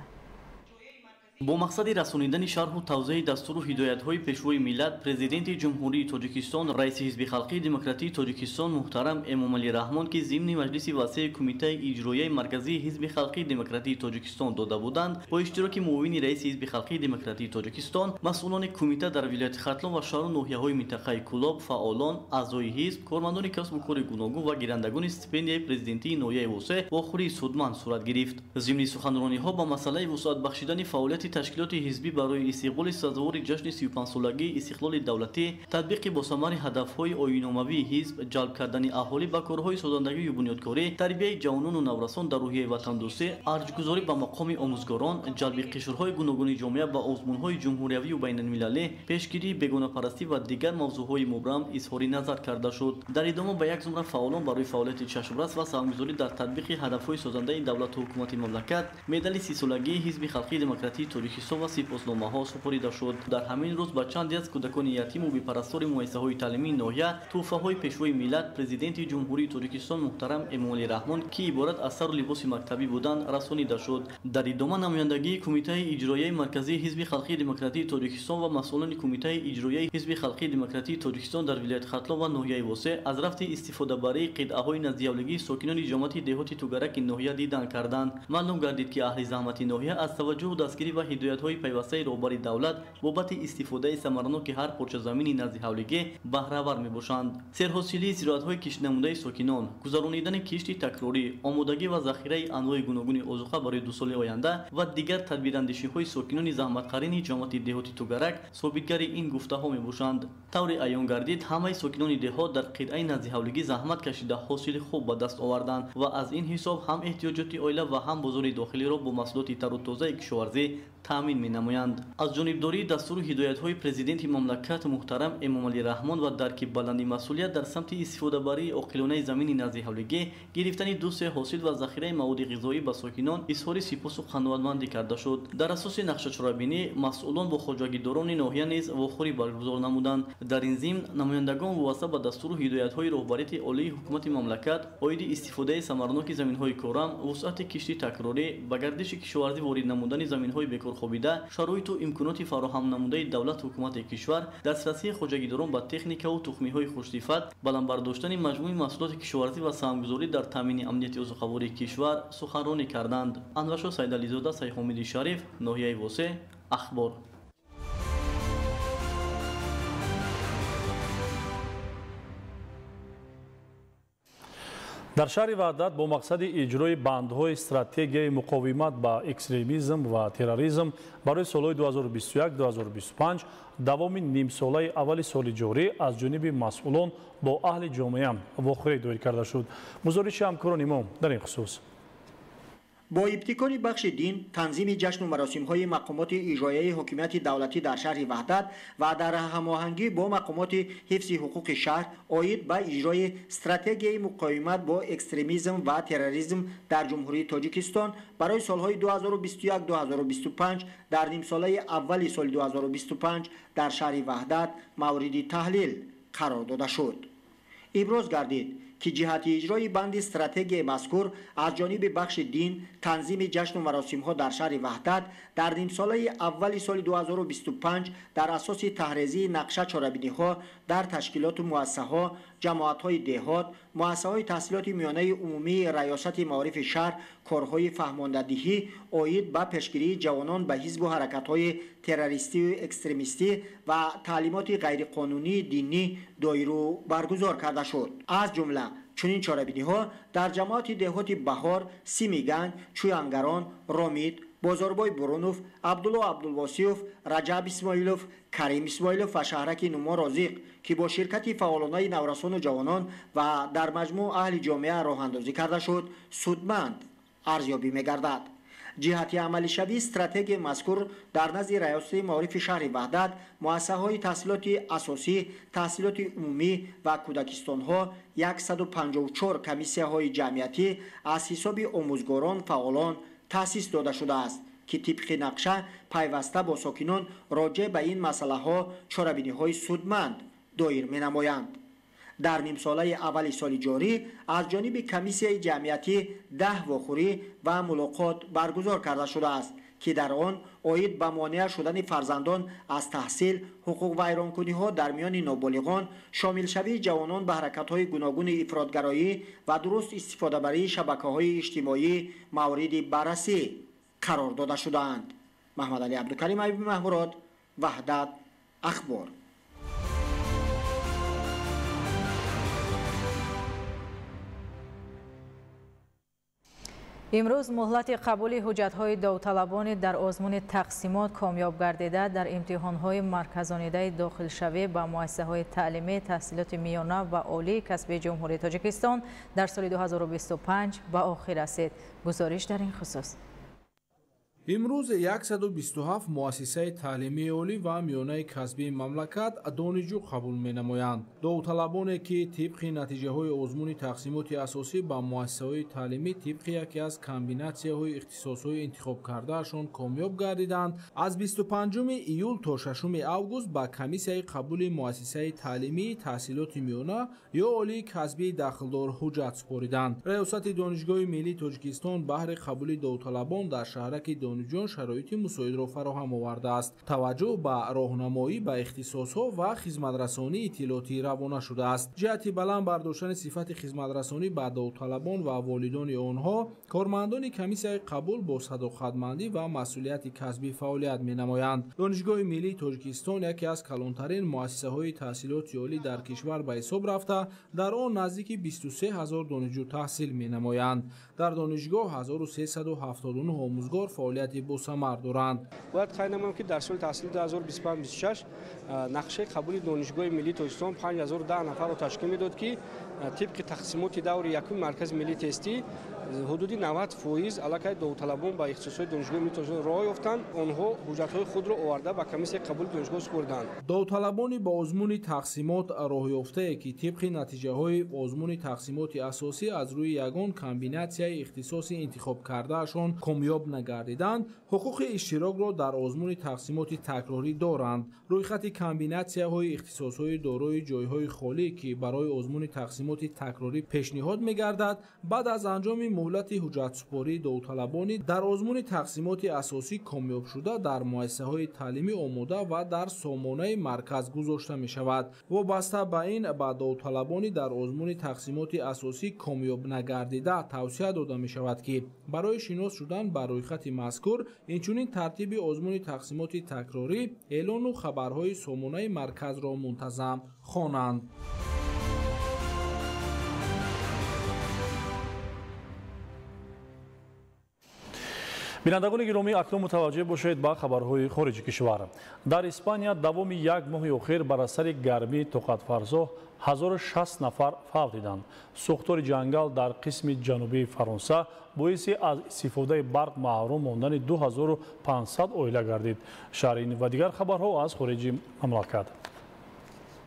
Speaker 1: Бо мақсади расонидани шарҳу тавзеҳи дастуру ҳидоятҳои Пешвои миллат, Президенти Ҷумҳурии Тоҷикистон, Раиси Ҳизби халқии демократии Тоҷикистон муҳтарам Эмомалӣ Раҳмон, ки зимни маҷлиси васеи Кумитаи иҷроияи марказии Ҳизби халқии демократии Тоҷикистон дода буданд, бо иштироки муовини раиси Ҳизби халқии демократии Тоҷикистон, масъулони кумита дар вилояти Хатлон ва шаҳру ноҳияҳои минтақаи Кӯлоб, фаъолон, аъзои ҳизб, кормандони касбу кори гуногун ва гирандагони стипендияи президентии ноҳияи Восеъ вохӯрии судманд сурат гирифт. Зимни суханрониҳо ба масъалаи вусъат бахшидани фаъолияти ташкилоти ҳизбӣ барои истиқболи сазовори ҷашни 35-солагии истиқлоли давлатӣ, татбиқи босамари ҳадафҳои оинномавии ҳизб, ҷалб кардани аҳолӣ ба корҳои созандагию бунёдкорӣ, тарбияи ҷавонону наврасон дар рӯҳияи ватандӯстӣ, арҷгузорӣ ба мақоми омӯзгорон, ҷалби қишрҳои гуногуни ҷомеа ба озмунҳои ҷумҳуриявию байналмилалӣ, пешгирии бегонапарастӣ ва дигар мавзӯъҳои мубрам изҳори назар карда шуд. Дар идома ба як зумра фаъолон барои фаъолияти чашмрас ва саҳмгузорӣ дар татбиқи ҳадафҳои созандаи давлату ҳукумати мамлакат медали 30-солагии Ҳизби халқии демократии Тоҷикистон ва сипосномаҳо супорида шуд. Дар ҳамин рӯз ба чанде аз кӯдакони ятиму бепарастори муассисаҳои таълимии ноҳия тӯҳфаҳои Пешвои миллат, Президенти Ҷумҳурии Тоҷикистон муҳтарам Эмомалӣ Раҳмон, ки иборат аз сару либоси мактабӣ буданд, расонида шуд. Дар идома намояндагии Кумитаи иҷроияи марказии Ҳизби халқии демократии Тоҷикистон ва масъулони Кумитаи иҷроияи Ҳизби халқии демократии Тоҷикистон дар вилояти Хатлон ва ноҳияи Восеъ аз рафти истифодабарии қитъаҳои наздиҳавлигии сокинони ҷамоати деҳоти Тугараки ноҳия дидан карданд. Маълум гардид, ки аҳли заҳмати ноҳия аз таваҷҷӯҳу дастгирӣ ва ҳидоятҳои пайвастаи роҳбари давлат бобати истифодаи самараноки ҳар порчазамини наздиҳавлигӣ баҳравар мебошанд. Серҳосилии зироатҳои киштнамудаи сокинон, гузаронидани кишти такрорӣ, омодагӣ ва захираи анвои гуногуни озуқа барои 2 соли оянда ва дигар тадбирандешиҳои сокинони заҳматқарини ҷамоати деҳоти Тугарак собитгари ин гуфтаҳо мебошанд. Таври аён гардид, ҳамаи сокинони деҳот дар қитъаи наздиҳавлигӣ заҳмат кашида ҳосили хуб ба даст оварданд ва аз ин ҳисоб ҳам эҳтиёҷоти оила ва ҳам бозори дохилиро бо маҳсулоти тару тозаи кишоварзӣ таъмин менамоянд. Аз ҷонибдории дастуру ҳидоятҳои Президенти мамлакат муҳтарам Эмомалӣ Раҳмон ва дарки баланди масъулият дар самти истифодабарии оқилонаи замини наздиҳавлигӣ, гирифтани 2-3 ҳосил ва захираи маводи ғизоӣ ба сокинон изҳори сипосу қаноатмандӣ карда шуд. Дар асоси нақшачорабинӣ масъулон бо хоҷагидорони ноҳия низ вохӯрӣ баргузор намуданд. Дар ин зимн намояндагон вобаста ба дастуру ҳидоятҳои роҳбарияти олии ҳукумати мамлакат оиди истифодаи самараноки заминҳои корам, вусъати кишти такрорӣ, ба гардиши кишоварзӣ ворид намудани заминҳои бекор хобида, шароиту имконоти фароҳам намудаи давлату ҳукумати кишвар, дастрасии хоҷагидорон ба техникаву тухмиҳои хушсифат, баланд бардоштани маҷмӯи маҳсулоти кишоварзӣ ва саҳмгузорӣ дар таъмини амнияти озуқавории кишвар суханронӣ карданд. Анваршо Сайдализода, Сайҳомиди Шариф, ноҳияи Восеъ, Ахбор.
Speaker 8: Дар шаҳри Ваҳдат бо мақсади иҷрои бандҳои стратегияи муқовимат ба экстремизм ва терроризм барои солҳои 2021-2025 давоми нимсолаи аввали соли ҷорӣ аз ҷониби масъулон бо аҳли ҷомеа вохӯрӣ доир карда шуд. Гузориши ҳамкорони мо дар ин хусус.
Speaker 4: Бо ибтикори бахши дин, танзими ҷашну маросимҳои мақомоти иҷроияи ҳокимияти давлатӣ дар шаҳри Ваҳдат ва дар ҳамоҳангӣ бо мақомоти ҳифзи ҳуқуқи шаҳр оид ба иҷрои стратегияи муқовимат бо экстремизм ва терроризм дар Ҷумҳурии Тоҷикистон барои солҳои 2021-2025 дар нимсолаи аввали соли 2025 дар шаҳри Ваҳдат мавриди таҳлил қарор дода шуд. Иброз гардид, ки ҷиҳати иҷрои банди стратегияи мазкур аз ҷониби бахши дин, танзими ҷашну маросимҳо дар шаҳри Ваҳдат дар нимсолаи аввали соли 2025 дар асоси таҳрезии нақша чорабиниҳо дар ташкилоту муассисаҳо, ҷамоатҳои деҳот, муассисаҳои таҳсилоти миёнаи умумии раёсати маорифи шаҳр корҳои фаҳмондадиҳӣ оид ба пешгирии ҷавонон ба ҳизбу ҳаракатҳои террористию экстремистӣ ва таълимоти ғайриқонунии динӣ доиру баргузор карда шуд. Аз ҷумла чунин чорабиниҳо дар ҷамоати деҳоти Баҳор, Симиганҷ, Чӯянгарон, Ромид, Бозорбой Бурунов, Абдулло Абдулвосиёв, Раҷаб Исмоилов, Карим Исмоилов ва шаҳраки Нумон Розиқ, ки бо ширкати фаъолонаи наврасону ҷавонон ва дар маҷмӯъ аҳли ҷомеа роҳандозӣ карда шуд, судманд арзёбӣ мегардад. Ҷиҳати амалишавии стратегияи мазкур дар назди раёсати маорифи шаҳри Ваҳдат, муассисаҳои таҳсилоти асосӣ, таҳсилоти умумӣ ва кӯдакистонҳо 154 комиссияҳои ҷамъиятӣ аз ҳисоби омӯзгорон фаъолон таъсис дода шудааст, ки тибқи нақша пайваста бо сокинон роҷеъ ба ин масъалаҳо чорабиниҳои судманд доир менамоянд. Дар нимсолаи аввали соли ҷорӣ аз ҷониби комиссияи ҷамъиятӣ 10 вохӯрӣ ва мулоқот баргузор карда шудааст, ки дар он оид ба монеа шудани фарзандон аз таҳсил, ҳуқуқвайронкуниҳо дар миёни ноболиғон, шомилшавии ҷавонон ба ҳаракатҳои гуногуни ифротгароӣ ва дуруст истифодабарии шабакаҳои иҷтимоӣ мавриди баррасӣ қарор дода шудаанд. Маҳмадалӣ Абдукарим, Аюби Маҳмурод, Ваҳдат, Ахбор.
Speaker 2: Имрӯз муҳлати қабули ҳуҷҷатҳои довталабони дар озмуни тақсимот комёб гардида дар имтиҳонҳои марказонидаи дохилшавӣ ба муассисаҳои таълимӣ, таҳсилоти миёна ва олии касбии Ҷумҳурии Тоҷикистон дар соли 2025 ба охир расид. Гузориш дар ин хусус.
Speaker 5: Имрӯз 127 муассисаи таълимии олӣ ва миёнаи касбии мамлакат донишҷӯ қабул менамоянд. Довталабоне, ки тибқи натиҷаҳои озмуни тақсимоти асосӣ ба муассисаҳои таълимӣ тибқи яке аз комбинатсияҳои ихтисосҳои интихобкардаашон комёб гардиданд, аз 25 июл то 6 август ба комиссияи қабули муассисаи таълимии таҳсилоти миёна ё олии касбии дахлдор ҳуҷҷат супориданд. Раёсати Донишгоҳи миллии Тоҷикистон баҳри қабули довталабон дар шаҳраки донишҷӯён шароити мусоидро фароҳам овардааст. Таваҷҷӯҳ ба роҳнамоӣ ба ихтисосҳо ва хизматрасонии иттилоотӣ равона шудааст. Ҷиҳати баланд бардоштани сифати хизматрасонӣ ба довталабон ва волидони онҳо, кормандони комиссияи қабул бо садоқатмандӣ ва масъулияти касбӣ фаъолият менамоянд. Донишгоҳи миллии Тоҷикистон яке аз калонтарин муассисаҳои таҳсилоти олӣ дар кишвар ба ҳисоб рафта, дар он наздики 23 ҳазор донишҷӯ таҳсил менамоянд. Дар донишгоҳ 1379 омӯзгор фаъолияти босамар доранд.
Speaker 7: Бояд қайд намоем, ки дар соли таҳсили 2025-26 нақшаи қабули Донишгоҳи миллии Тоҷикистон 5010 нафарро ташкил медод, ки тибқи тақсимоти даври якуми Маркази миллии тестӣ ҳудуди 90% аллакай довталабон ба ихтисосҳои Донишгоҳи миллии Тоҷикистон роҳ ёфтанд. Онҳо ҳуҷҷатҳои худро оварда ба комиссияи қабули донишгоҳ супориданд.
Speaker 5: Довталабони ба озмуни тақсимот роҳёфтае, ки тибқи натиҷаҳои озмуни тақсимоти асосӣ аз рӯи ягон комбинатсияи ихтисоси интихобкардаашон комёб нагардиданд, ҳуқуқи иштирокро дар озмуни тақсимоти такрорӣ доранд. Рӯйхати комбинатсияҳои ихтисосҳои дорои ҷойҳои холӣ, ки барои озмуни тақсимоти такрорӣ пешниҳод мегардад, баъд аз анҷоми муҳлати ҳуҷҷатсупории довталабони дар озмуни тақсимоти асосӣ комёбшуда дар муассисаҳои таълимӣ омода ва дар сомонаи марказ гузошта мешавад. Вобаста ба ин ба довталабони дар озмуни тақсимоти асосӣ комёб нагардида тавсия дода мешавад, ки барои шинос шудан ба рӯйхати мазкур, инчунин тартиби озмуни тақсимоти такрорӣ, эълону хабарҳои сомонаи марказро мунтазам хонанд.
Speaker 8: Бинандагони гиромӣ, акнун мутаваҷҷеҳ бошед ба хабарҳои хориҷи кишвар. Дар Испания давоми як моҳи охир бар асари гармии тоқатфарсо 1060 нафар фавтиданд. Сӯхтори ҷангал дар қисми ҷанубии Фаронса боиси аз истифодаи барқ маҳрум мондани 2500 оила гардид. Шарҳи ин ва дигар хабарҳо аз хориҷи мамлакат.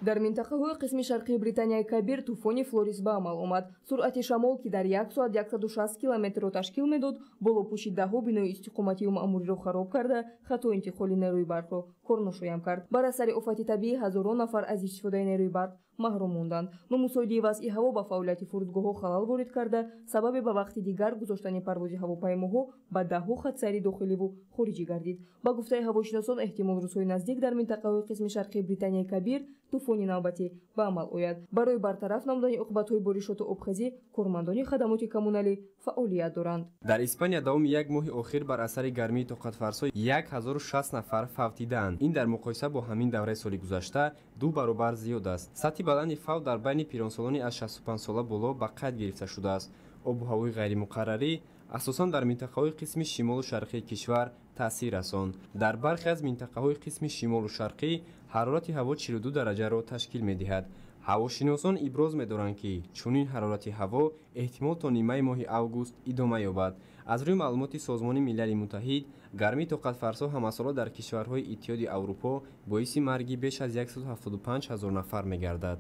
Speaker 11: Дар минтақаҳои қисми шарқии Британияи Кабир тӯфони Флорис ба амал омад. Суръати шамол, ки дар як соат 160 километрро ташкил медод, болопӯши даҳҳо бинои истиқоматию маъмуриро хароб карда, хато интиқоли нерӯи барқро корношоям кард. Бар асари офати табиӣ ҳазорон нафар аз истифодаи нерӯи барқ маҳрум монданд. Номусоидии вазъи ҳаво ба фаъолияти фурудгоҳҳо халал ворид карда, сабаби ба вақти дигар гузоштани парвози ҳавопаймоҳо ба даҳҳо хатсайри дохиливу хориҷӣ гардид. Ба гуфтаи ҳавошиносон, эҳтимол рӯзҳои наздик дар минтақаҳои қисми шарқии Британияи Кабир тӯфони навбатӣ ба амал ояд. Барои бартараф намудани уқубатҳои боришоту обхезӣ кормандони хадамоти коммуналӣ фаъолият доранд.
Speaker 24: Дар Испания давоми як моҳи охир бар асари гармии тоқатфарсо 1060 нафар фавтидаанд. Ин дар муқоиса бо ҳамин давраи соли гузашта 2 баробар зиёд аст. Сатҳи баланди фавт дар байни пиронсолони аз 65 сола боло ба қайд гирифта шудааст. Обу ҳавои ғайримуқаррарӣ асосан дар минтақаҳои қисми шимолу шарқии кишвар таъсир расонд. Дар бархе аз минтақаҳои қисми шимолу шарқӣ ҳарорати ҳаво 42 дараҷаро ташкил медиҳад. Ҳавошиносон иброз медоранд, ки чунин ҳарорати ҳаво эҳтимол то нимаи моҳи август идома ёбад. Аз рӯи маълумоти Созмони Милали Муттаҳид, гармии тоқатфарсо ҳамасола дар кишварҳои Иттиҳоди Аврупо боиси марги беш аз 175 ҳазор нафар мегардад.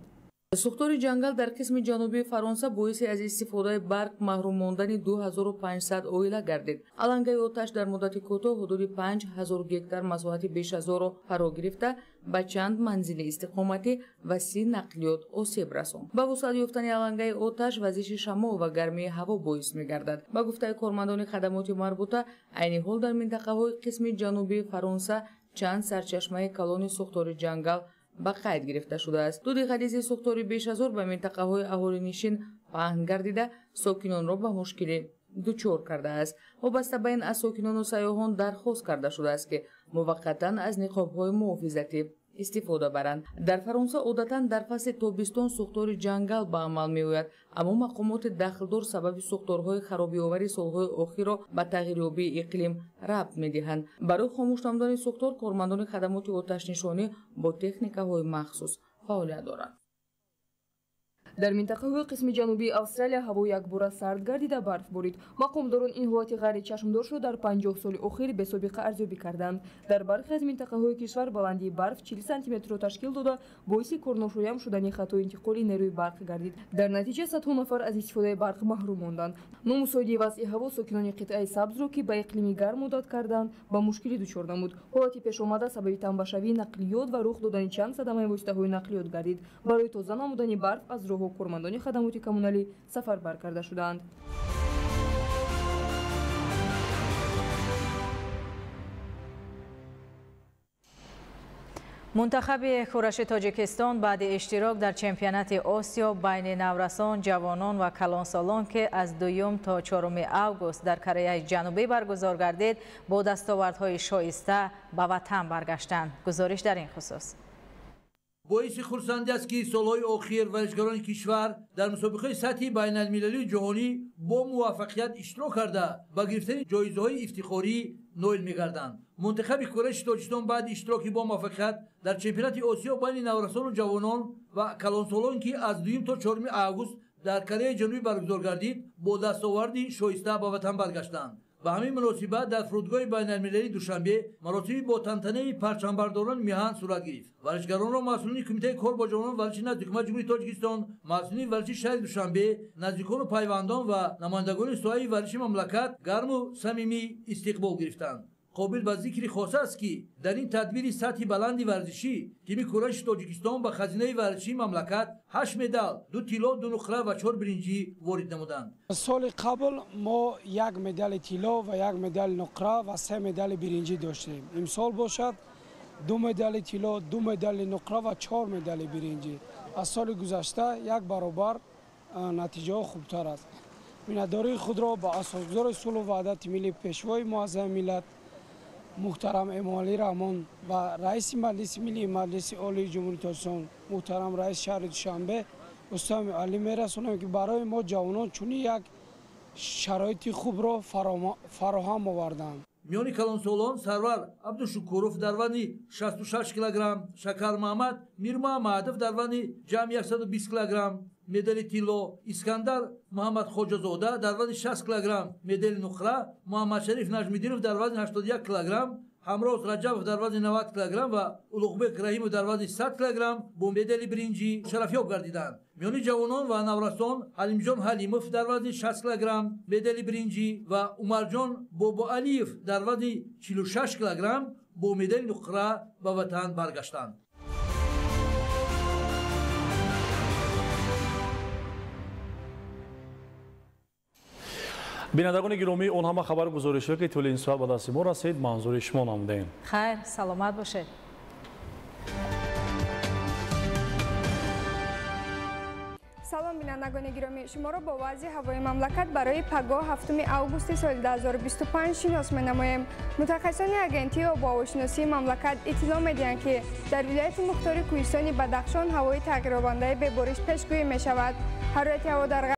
Speaker 3: Сӯхтори ҷангал дар қисми ҷанубии Фаронса боиси аз истифодаи барқ маҳрум мондани 2500 оила гардид. Алангаи оташ дар муддати кӯтоҳ ҳудуди 5000 гектар масоҳати бешазорро фаро гирифта, ба чанд манзили истиқоматӣ ва 30 нақлиёт осеб расонд. Ба вусъат ёфтани алангаи оташ вазиши шамол ва гармии ҳаво боис мегардад. Ба гуфтаи кормандони хадамоти марбута, айни ҳол дар минтақаҳои қисми ҷанубии Фаронса чанд сарчашмаи калони сӯхтори ҷангал ба қайд гирифта шудааст. Дуди ғализи сӯхтори бешазор ба минтақаҳои аҳолинишин паҳн гардида, сокинонро ба мушкилӣ дучор кардааст. Вобаста ба ин аз сокинону сайёҳон дархост карда шудааст, ки муваққатан аз ниқобҳои муҳофизатӣ истифода баранд. Дар Фаронса одатан дар фасли тобистон сӯхтори ҷангал ба амал меояд, аммо мақомоти дахлдор сабаби сӯхторҳои харобиовари солҳои охирро ба тағйирёбии иқлим рабт медиҳанд. Барои хомӯш намудани сӯхтор кормандони хадамоти оташнишонӣ бо техникаҳои махсус фаъолият доранд.
Speaker 11: Дар минтақаҳои қисми ҷанубии Австралия ҳаво якбора сард гардида барф борид. Мақомдорон ин ҳолати ғайричашмдоршро дар 50 соли охир бесобиқа арзёбӣ карданд. Дар бархе аз минтақаҳои кишвар баландии барф 40 сантиметрро ташкил дода, боиси корношоям шудани хатои интиқоли нерӯи барқ гардид. Дар натиҷа садҳо нафар аз истифодаи барқ маҳрум монданд. Номусоидии вазъи ҳаво сокинони қитъаи сабзро, ки ба иқлими гарм одат карданд, ба мушкилӣ дучор намуд. Ҳолати пешомада сабаби тамбашавии нақлиёт ва рух додани чанд садамаи воситаҳои нақлиёт гардид. Барои тоза намудани барф аз роҳҳо кормандони хадамоти коммуналӣ сафарбар карда шуданд.
Speaker 2: Мунтахаби кураши Тоҷикистон баъди иштирок дар чемпионати Осиё байни наврасон, ҷавонон ва калонсолон, ки аз 2 то 4 август дар Кореяи Ҷанубӣ баргузор гардид, бо дастовардҳои шоиста ба ватан баргаштанд. Гузориш дар ин хусус.
Speaker 9: Боиси хурсандӣ аст, ки солҳои охир варзишгарони кишвар дар мусобиқаи сатҳи байналмилалии ҷаҳонӣ бо муваффақият иштирок карда, ба гирифтани ҷоизаҳои ифтихорӣ ноил мегарданд. Мунтахаби кураши Тоҷикистон баъди иштироки бо муваффақият дар чемпионати Осиё байни наврасону ҷавонон ва калонсолон, ки аз 2 то 4 август дар Кореяи Ҷанубӣ баргузор гардид, бо дастоварди шоиста ба ватан баргаштанд. Ба ҳамин муносибат дар фурудгоҳи байналмилалии Душанбе маросими бо тантанаи парчамбардорони миҳан сурат гирифт. Варзишгаронро масъулини Кумитаи кор бо ҷавонон варзиши назди Ҳукумати Ҷумҳурии Тоҷикистон, масъулини варзиши шаҳри Душанбе, наздикону пайвандон ва намояндагони соҳаи варзиши мамлакат гарму самимӣ истиқбол гирифтанд. Қобил ба зикри хоса аст, ки дар ин тадбири сатҳи баланди варзишӣ тими кураши Тоҷикистон ба хазинаи варзишии мамлакат 8 медал, 2 тилло, 2 нуқра ва 4 биринҷӣ ворид намуданд.
Speaker 12: Соли қабл мо 1 медали тилло ва 1 медали нуқра ва 3 медали биринҷӣ доштем. Имсол бошад 2 медали тилло, 2 медали нуқра ва 4 медали биринҷӣ. Аз соли гузашта 1 баробар натиҷаҳо хубтар аст. Миннатдории худро ба асосгузори сулҳу ваҳдати миллӣ, пешвои муаззами миллат муҳтарам Эмомалӣ Раҳмон ва раиси Маҷлиси Миллии Маҷлиси Олии Ҷумҳурии Тоҷикистон муҳтарам раиси шаҳри Душанбе Рустам Алӣ мерасонем, ки барои мо ҷавонон чунин як шароити хубро фароҳам оварданд.
Speaker 9: Миёни калонсолон Сарвар Абдушукуров дар вазни 66 килограмм, Шакармаҳмад Мирмаҳмадов дар вазни ҷамъи 120 килограмм медали тилло, Искандар Муҳаммадхоҷазода дар вазни 60 килограмм медали нуқра, Муҳаммадшариф Наҷмиддинов дар вазни 81 килограмм, Ҳамроз Раҷабов дар вазни 90 килограмм ва Улуғбек Раҳимов дар вазни 100 килограмм бо медали биринҷӣ шарафёб гардиданд. Миёни ҷавонон ва наврасон Ҳалимҷон Ҳалимов дар вазни 60 килограмм медали биринҷӣ ва Умарҷон Бобоалиев дар вазни 46 килограмм бо медали нуқра ба ватан баргаштанд.
Speaker 8: Бинандагони гиромӣ, он ҳама хабару гузоришҳое ки тӯли ин соат ба дасти мо расид, манзури шумо намудем.
Speaker 2: Хайр, саломат бошед.
Speaker 13: Салом бинандагони гиромӣ, шуморо бо вазъи ҳавои мамлакат барои пагоҳ 7 августи соли 2025 шинос менамоем. Мутахассисони агентии обуҳавошиносии мамлакат иттилоъ медиҳанд, ки дар вилояти мухтори кӯҳистони Бадахшон ҳавои тағйирёбандаи бебориш пешгӯӣ мешавад. Ҳарорати ҳаво дар